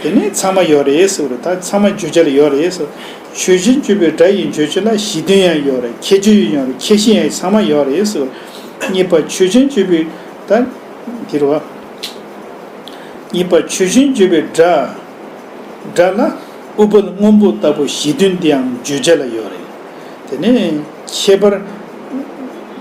དེ་ནས་ཚང་མ་ཡོད་རེད་ཟེར་བ་རེད། ད་ཚང་མ་བརྗོད་བྱ་ལ་ཡོད་རེད་ཟེར། ཆོས་ཅན་བརྗོད་པའི་སྒྲ་ཡི་བརྗོད་བྱ་ལ་གཞི་མཐུན་ཡང་ཡོད་རེད། ཁྱད་ཆོས་ཡང་ཡོད་རེད། ཁྱད་གཞི་ཡང་ཚང་མ་ཡོད་རེད་ཟེར་བ་རེད། གཉིས་པ་ཆོས་ཅན་བརྗོད་པའི་ད་དེ་རེད་བ། གཉིས་པ་ཆོས་ཅན་བརྗོད་པའི་སྒྲ། སྒྲ་ལ་ཨུཏྤལ་སྔོན་པོ་ལྟ་བུ་གཞི་མཐུན་དེའང་བརྗོད་བྱ་ལ་ཡོད་རེད། དེ་ནས་ཁྱད་པར།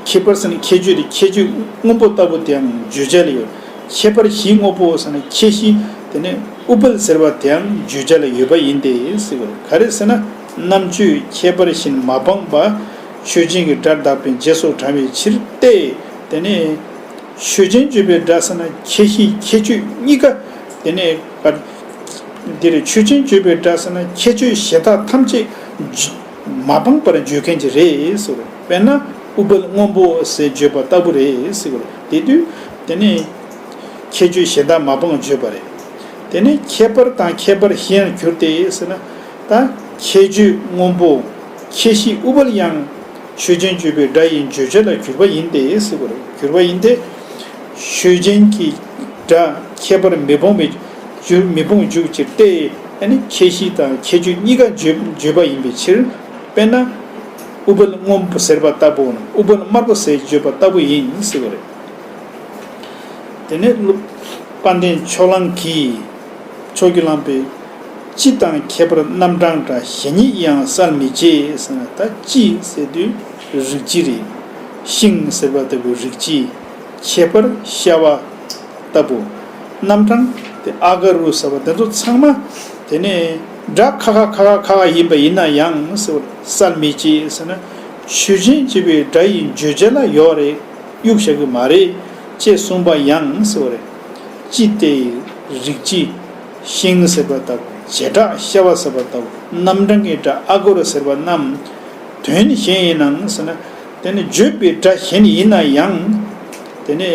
ཁྱད་པར་ཟེར་ན་ཁྱད་ཆོས་དེ་ཁྱད་ཆོས་སྔོན་པོ་ལྟ་བུ་དེའང་བརྗོད་བྱ་ལ་ཡོད། ཁྱད་པར་གཞི་དངོས་པོ་ཟེར་ན་ཁྱད་གཞི་དེ་ནས་ཨུཏྤལ་ཟེར་བ་དེའང་བརྗོད་བྱ་ལ་ཡོད་པ་ཡིན་ཏེ་ཟེར་བ་རེད། ག་རེ་ཟེར་ན་རྣམ་གཅོད་ཁྱད་པར་གཞན་མ་སྤངས་པ་ཆོས་ཅན་གྱི་སྒྲར་གདགས་པའི་རྗེས་སུ་འབྲང་བའི་ཕྱིར་ཏེ། དེ་ནས་ཆོས་ཅན་བརྗོད་པའི་སྒྲ་ཟེར་ན་ཁྱད་གཞི་ཁྱད་ཆོས་གཉིས་ཀ་དེ་ནས་ག་འདིར་ཆོས་ཅན་བརྗོད་པའི་སྒྲ་ཟེར་ན་ཁྱད་ཆོས་གཞན་དག་ཐམས་ཅད་མ་སྤངས་པར་བརྗོད་མཁན་གྱི་རེད་ཟེར། དཔེར་ན་ཨུཏྤལ་སྔོན་པོ་ཟེར་བརྗོད་པ་ལྟ་བུ་རེད་ཟེར། དེ་དུས་དེ་ནས་ཁྱད་ཆོས་གཞན་དག་མ་སྤངས་བརྗོད་པ་རེད། དེ་ནས་ཁྱད་པར་དང་ཁྱད་པར་གཞན་གྱུར་ཏེ་ཟེར་ན། ད་ཁྱད་ཆོས་སྔོན་པོ་ཁྱད་གཞི་ཨུཏྤལ་ཡང་ཆོས་ཅན་བརྗོད་པའི་སྒྲ་ཡི་བརྗོད་བྱ་ལ་གྱུར་པ་ཡིན་ཏེ་ཟེར་བ་རེད། གྱུར་པ་ཡིན་ཏེ། ཆོས་ཅན་གྱི་སྒྲ་ཁྱད་པར་མི་སྤོང་བའི་འཇུག་མི་སྤོང་འཇུག་ཕྱིར་ཏེ། ཨ་ནི་ཁྱད་གཞི་དང་ཁྱད་ཆོས་གཉིས་ཀ་བརྗོད་བརྗོད་པ་ཡིན་པའི་ཕྱིར། དཔེར་ན་ཨུཏྤལ་སྔོན་པོ་ཟེར་བ་ལྟ་བུ་ཨུཏྤལ་དམར་པོ་ཟེར་བརྗོད་པ་ལྟ་བུ་ཡིན་ཟེར་བ་རེད། དེ་ནས་དཔལ་ལྡན་ཕྱོགས་གླང་གིས། ཕྱོགས་ཀྱིས་བླངས་པའི་སྤྱི་དང་ཁྱད་པར་རྣམ་གྲངས་སྒྲ་གཞན་ཉིད་ཡང་གསལ་མི་བྱེད་ཟེར་ན། ད་སྤྱི་ཟེར་དུས་རིགས་སྤྱི་རེད། ཤིང་ཟེར་བ་ལྟ་བུ་རིགས་སྤྱི། ཁྱད་པར་ཤ་བ་ལྟ་བུ། རྣམ་གྲངས་དེ་ཨ་ག་རུ་ཟེར་བ་དེ་ཚོ་ཚང་མ་དེ་ནས་སྒྲ་ཁ་ཁ་ཁ་ཁ་ཁ་ཁ་ཡིན་པ་ཡིན་ན་ཡང་ཟེར་བ་གསལ་མི་བྱེད་ཟེར་ན། ཆོས་ཅན་བརྗོད་པའི་སྒྲ་ཡི་བརྗོད་བྱ་ལ་ཡོད་རེད། གཡུག་བཞག་གི་མ་རེད་ཅེས་གསུངས་པ་ཡང་ཟེར་བ་རེད། སྤྱི་དེ་ཡི་རིགས་སྤྱི། ཤིང་ཟེར་བ་ལྟ་བུ། བྱེ་བྲག་ཤ་བ་ཟེར་བ་ལྟ་བུ། རྣམ་གྲངས་ཀྱི་སྒྲ་ཨ་ག་རུ་ཟེར་བ་རྣམས་དོན་གཞན་ཡིན་ནའང་ཟེར་ན། དེ་ནི་བརྗོད་པའི་སྒྲ་གཞན་ཡིན་ན་ཡང་། དེ་ནི་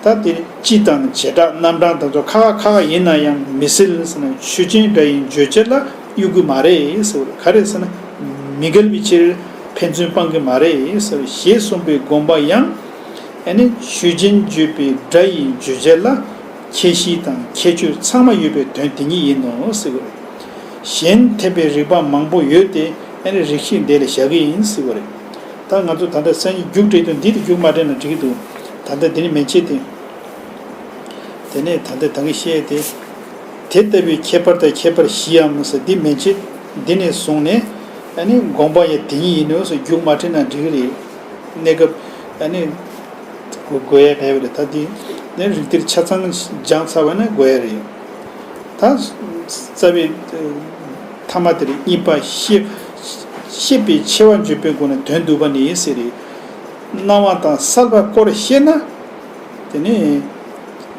ད་དེ་སྤྱི་དང་བྱེ་བྲག་རྣམ་གྲངས་དང་ཚོ་ཁ་ཁ་ཁ་ཁ་ཡིན་ན་ཡང་མི་སྲིད་ཟེར་ན། ཆོས་ཅན་སྒྲ་ཡི་བརྗོད་བྱ་ལ་གཡུག་གི་མ་རེད་ཟེར་བ་རེད། ག་རེ་ཟེར་ན་མི་འགལ་བའི་ཕྱིར་ཕན་ཚུན་སྤང་གི་མ་རེད་ཟེར་ཞེས་གསུངས་པའི་དགོངས་པ་ཡང་། ཨ་ནི་ཆོས་ཅན་བརྗོད་པའི་སྒྲ་ཡི་བརྗོད་བྱ་ལ་ཁྱད་གཞི་དང་ཁྱད་ཆོས་ཚང་མ་ཡོད་པའི་དོན་དེ་ཉིད་ཡིན་ནོ་ཟེར་བ་རེད། གཞན་འཐད་པའི་རིགས་པ་མང་པོ་ཡོད་དེ། ཨ་ནི་རིགས་ཤིག་འདི་ལ་བཞག་གི་ཡིན་ཟེར་བ་རེད། ད་ང་ཚོ་ད་ལྟ་སང་ཉིན་རྒྱུགས་སྤྲད་དུས་འདི་དེ་རྒྱུགས་མ་སྤྲད་ན་འགྲིག་གི་འདུག་ད་ལྟ་འདི་ནི་མན་ཆད་དེ། དེ་ནས་ད་ལྟ་ད་གིན་བཤད་དེ། དེ་ལྟ་བུའི་ཁྱད་པར་དང་ཁྱད་པར་བཞིའམ་ཟེར་འདི་མན་ཆད། འདི་ནས་བཟུང་ནས་ཨ་ནི་དགོངས་པ་ཡང་དེ་ཉིད་ཡིན་ནོ་ཟེར་རྒྱུགས་མ་སྤྲད་ན་འགྲིག་གི་རེད། གནས་སྐབས་ཨ་ནི་དགོས་ཡ་མེད་པ་རེད། ད་འདི་ནས་རིགས་གཏེར་ཆ་ཚང་སྦྱངས་ཚར་བ་ན་དགོས་ཡ་རེད། ད་རྩ་བའི་ཐ་མ་དེར་གཉིས་པ་ཤེས། ཤེས་པའི་ཆེ་བ་བརྗོད་པའི་སྒོ་ནས་དོན་བསྡུ་བ་ནི་ཟེར་རེད། སྣང་བ་དང་སྲིད་པ་སྐོར་ཤེས་ན། དེ་ནས་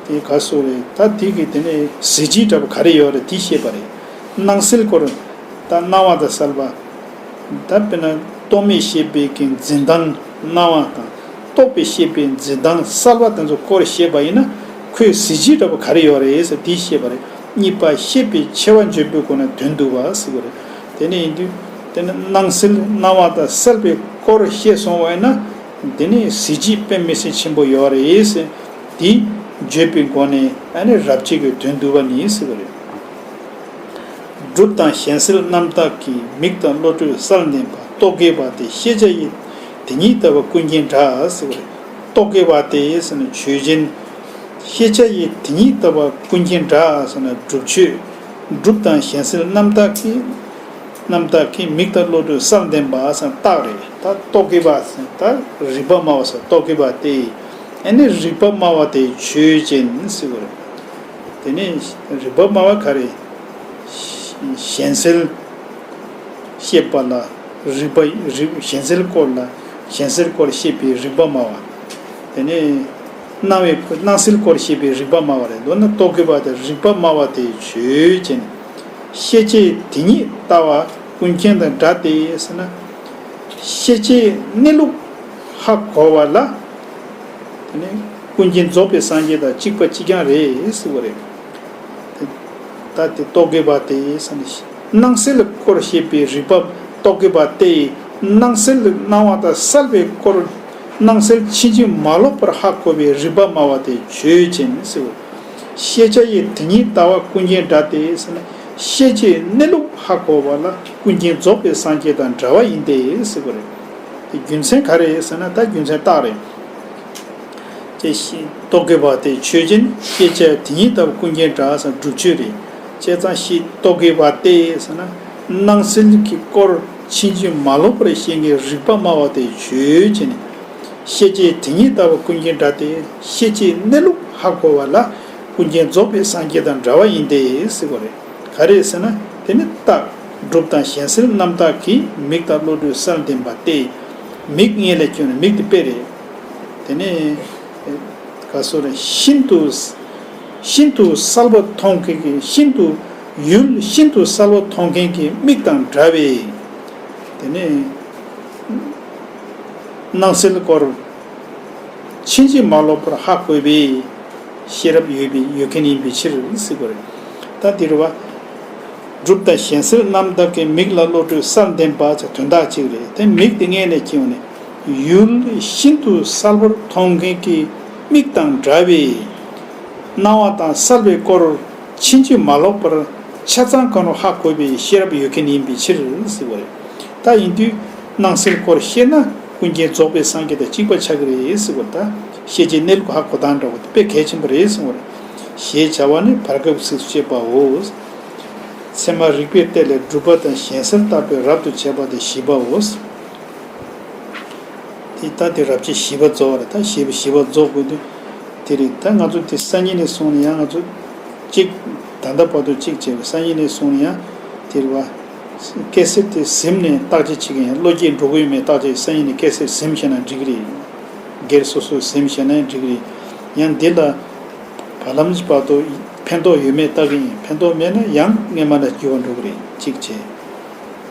དེ་ག་སོ་རེད། ད་དེ་གི་དེ་ནས་གཟི་བརྗིད་འདྲ་པོ་ག་རེ་ཡོད་རེད་དེ་ཤེས་པ་རེད། སྣང་སྲིད་སྐོར། ད་སྣང་བ་དང་སྲིད་པ། ད་དཔེར་ན་རྟོག་མེད་ཤེས་པའི་གི་འཛིན་སྟངས་སྣང་བ་དང་། རྟོག་པའི་ཤེས་པའི་འཛིན་སྟངས་སྲིད་པ་དེ་ཚོ་སྐོར་ཤེས་པ་ཡིན་ན། ཁོའི་གཟི་བརྗིད་འདྲ་པོ་ག་རེ་ཡོད་རེད་ཟེར་དེ་ཤེས་པ་རེད། གཉིས་པ་ཤེས་པའི་ཆེ་བ་བརྗོད་པའི་སྒོ་ནས་དོན་བསྡུ་བ་ཟེར་བ་རེད། དེ་ནས་ཡིན་དུས་དེ་ནི་སྣང་སྲིད་སྣང་བ་དང་སྲིད་པའི་སྐོར་ཤེས་སོང་བ་ཡིན་ན། དེ་ནི་གཟི་བརྗིད་དཔེ་མི་སྲིད་ཆེན་པོ་ཡོད་རེད་ཟེར། དེ་བརྗོད་པའི་སྒོ་ནས་ཨ་ནི་རབ་བྱེད་ཀྱི་དོན་བསྡུ་བ་ནི་ཟེར་བ་རེད། སྒྲུབ་དང་གཞན་སེལ་རྣམ་དག་གིས། མིག་དང་བློ་གྲོས་གསལ་ལྡན་པ། རྟོག་གེ་བ་སྟེ། ཤེས་བྱ་ཡི་དེ་ཉིད་ལྟ་བ་ཀུན་མཁྱེན་འདྲ་ཟེར་བ་རེད། རྟོག་གེ་བ་སྟེ་ཟེར་ན་ཆོས་ཅན། ཤེས་བྱ་ཡི་དེ་ཉིད་ལྟ་བ་ཀུན་མཁྱེན་འདྲ་ཟེར་ན་སྒྲུབ་ཆོས། སྒྲུབ་དང་གཞན་སེལ་རྣམ་དག་གིས། རྣམ་དག་གིས། མིག་དང་བློ་གྲོས་གསལ་ལྡན་པ་ཟེར་ན་རྟགས་རེད། ད་རྟོག་གེ་བ་ཟེར་ན་ད་རིག་པ་སྨྲ་བ་ཟེར་རྟོག་གེ་བ་སྟེ། ཨ་ནི་རིག་པ་སྨྲ་བ་དེ་ཆོས་ཅན་ཟེར་བ་རེད། དེ་ནས་རིག་པ་སྨྲ་བ་ག་རེ། གཞན་སེལ་བཤད་པ་ལ་རིག་པ་རིག་གཞན་སེལ་སྐོར་ལ་གཞན་སེལ་སྐོར་བཤད་པའི་རིག་པ་སྨྲ་བ། དེ་ནས་སྣང་བའི་སྣང་སེལ་སྐོར་བཤད་པའི་རིག་པ་སྨྲ་བ་རེད། མདོར་ན་རྟོག་གེ་བ་དེ་རིག་པ་སྨྲ་བ་དེ་ཆོས་ཅན། ཤེས་བྱའི་དེ་ཉིད་ལྟ་བ་ཀུན་མཁྱེན་དང་འདྲ་སྟེ་ཟེར་ན། ཤེས་བྱའི་གནས་ལུགས་ཧ་གོ་བ་ལ། དེ་ནས་ཀུན་མཁྱེན་རྫོགས་པའི་སངས་རྒྱས་དང་གཅིག་པ་གཅིག་རྐྱང་རེད་ཟེར་བ་རེད། ད་དེ་རྟོག་གེ་བ་སྟེ་ཟེར་ནས། སྣང་སེལ་སྐོར་བཤད་པའི་རིག་པ་རྟོག་གེ་བ་སྟེ། སྣང་སེལ་སྣང་བ་དང་སྲིད་པའི་སྐོར། སྣང་སེལ་ཕྱིན་ཅི་མ་ལོག་པར་ཧ་གོ་བའི་རིག་པ་སྨྲ་བ་དེ་ཆོས་ཅན་ཟེར། ཤེས་བྱ་ཡི་དེ་ཉིད་ལྟ་བ་ཀུན་མཁྱེན་འདྲ་སྟེ་ཟེར་ན། ཤེས་བྱའི་གནས་ལུགས་ཧ་གོ་བ་ལ་ཀུན་མཁྱེན་རྫོགས་པའི་སངས་རྒྱས་དང་འདྲ་བ་ཡིན་ཏེ་ཟེར་བ་རེད། དེ་རྒྱུ་མཚན་ག་རེ་ཟེར་ན་ད་རྒྱུ་མཚན་རྟགས་རེད། ཅེས་ཤེས་རྟོག་གེ་བ་སྟེ་ཆོས་ཅན། ཤེས་བྱ་དེ་ཉིད་ལྟ་བུ་ཀུན་མཁྱེན་འདྲ་ཟེར་སྒྲུབ་ཆོས་རེད། བྱས་ཙང་ཤེས་རྟོག་གེ་བ་སྟེ་ཟེར་ན། སྣང་སེལ་གྱི་སྐོར་ཕྱིན་ཅི་མ་ལོག་པར་ཤེས་མཁན་རིག་པ་སྨྲ་བ་དེ་ཆོས་ཅན། ཤེས་བྱའི་དེ་ཉིད་ལྟ་བུ་ཀུན་མཁྱེན་འདྲ་སྟེ། ཤེས་བྱའི་གནས་ལུགས་ཧ་གོ་བ་ལ་ཀུན་མཁྱེན་རྫོགས་པའི་སངས་རྒྱས་དང་འདྲ་བ་ཡིན་ཏེ་ཟེར་བ་རེད། ག་རེ་ཟེར་ན་དེ་ནི་རྟགས། སྒྲུབ་དང་གཞན་སེལ་རྣམ་དག་གིས། མིག་དང་བློ་གྲོས་གསལ་ལྡན་པ་སྟེ། མིག་སྔོན་ལ་བསྐྱོན་ནས་མིག་དེ་དཔེ་རེད། དེ་ནས་ག་སོ་རེད། ཤིན་ཏུ་ཤིན་ཏུ་གསལ་པོ་མཐོང་མཁན་གྱི་ཤིན་ཏུ་ཡུལ་ཤིན་ཏུ་གསལ་པོ་མཐོང་མཁན་གྱི་མིག་དང་འདྲ་བའི། དེ་ནས་སྣང་སེལ་སྐོར་ཕྱིན་ཅི་མ་ལོག་པར་ཧ་གོ་བའི་ཤེས་རབ་ཡོད་པའི་ཡོད་མཁན་ཡིན་པའི་ཕྱིར་ཟེར་དགོས་རེད། ད་འདིར་བ། སྒྲུབ་དང་གཞན་སེལ་རྣམ་དག་གིས། མིག་ལ་བློ་གྲོས་གསལ་ལྡན་པ་ཟེར་དོན་དག་གཅིག་རེད། དེ་མིག་དེ་སྔོན་ལ་བསྐྱོན་ནས་ཡུལ་ཤིན་ཏུ་གསལ་པོར་མཐོང་མཁན་གྱི་མིག་དང་འདྲ་བའི། སྣང་བ་དང་སྲིད་པའི་སྐོར་ཕྱིན་ཅི་མ་ལོག་པར་ཆ་ཚང་གང་རུང་ཧ་གོ་བའི་ཤེས་རབ་ཡོད་མཁན་ཡིན་པའི་ཕྱིར་ཟེར་བ་རེད། ད་ཡིན་དུས་སྣང་སེལ་སྐོར་ཤེས་ན་ཀུན་མཁྱེན་རྫོགས་པའི་སངས་རྒྱས་དང་གཅིག་པ་ཆགས་ཀྱི་རེད་ཟེར་བ་དང་། ཤེས་བྱའི་གནས་ལུགས་ཧ་གོ་སྟངས་འདྲ་བོ་དེ་དཔེ་གལ་ཆེན་པོ་རེད་གསུངས་པ་རེད། ཞེས་བྱ་བ་ནི་བར་སྐབས་ཚིགས་སུ་བཅད་པའོ། ཚད་མ་རིགས་པས་བལྟས་ལས་སྒྲུབ་པ་དང་གཞན་སེལ་བརྟག་པའི་རབ་ཏུ་བྱེད་པ་སྟེ་བཞི་པའོ། དེ་ལྟ་སྟེ་རབ་བྱེད་བཞི་པ་རྫོགས་པ་རེད། ད་བཞི་པ་བཞི་པ་རྫོགས་དགོས་དུས་དེ་རེད། ད་ང་ཚོ་དེ་སང་ཉིན་ནས་བཟུང་ནས་ཡང་ང་ཚོ་གཅིག་ད་ལྟ་བར་དུ་གཅིག་བྱས་པ། སང་ཉིན་ནས་བཟུང་ནས་ཡང་དེ་རེད་བ། སྐད་གསེར་དེ་ཟིན་ནས་བརྟག་དཔྱད་བྱེད་ཀྱི་ཡིན། བློ་སྐྱེད་འགྲོ་གི་ཡོད་མེད་བརྟག་དཔྱད། སང་ཉིན་ནས་སྐད་གསེར་ཟིན་བྱས་ན་འགྲིག་གི་རེད། སྒེར་སོ་སོས་ཟིན་བྱས་ན་ཡང་འགྲིག་གི་རེད། ཡང་འདི་ལ་བར་ལམ་གྱི་བར་དུ་ཕན་ཐོགས་ཡོད་མེད་བལྟ་གི་ཡིན། ཕན་ཐོགས་མེད་ན་ཡང་སྔས་མ་ལ་འགྱུར་བ་འགྲོ་གི་རེད། གཅིག་བྱས།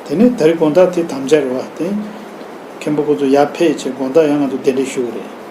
དེ་ནས་ད་རེས་དགོང་དག་དེ་དམ་བཅའ་རེད་བ། དེ་མཁན་པོ་ཁོ་ཚོ་ཡར་ཕེབས་བྱས་དགོང་དག་ཡང་ང་ཚོ་གདན་འདྲེན་ཞུ་གི་རེད།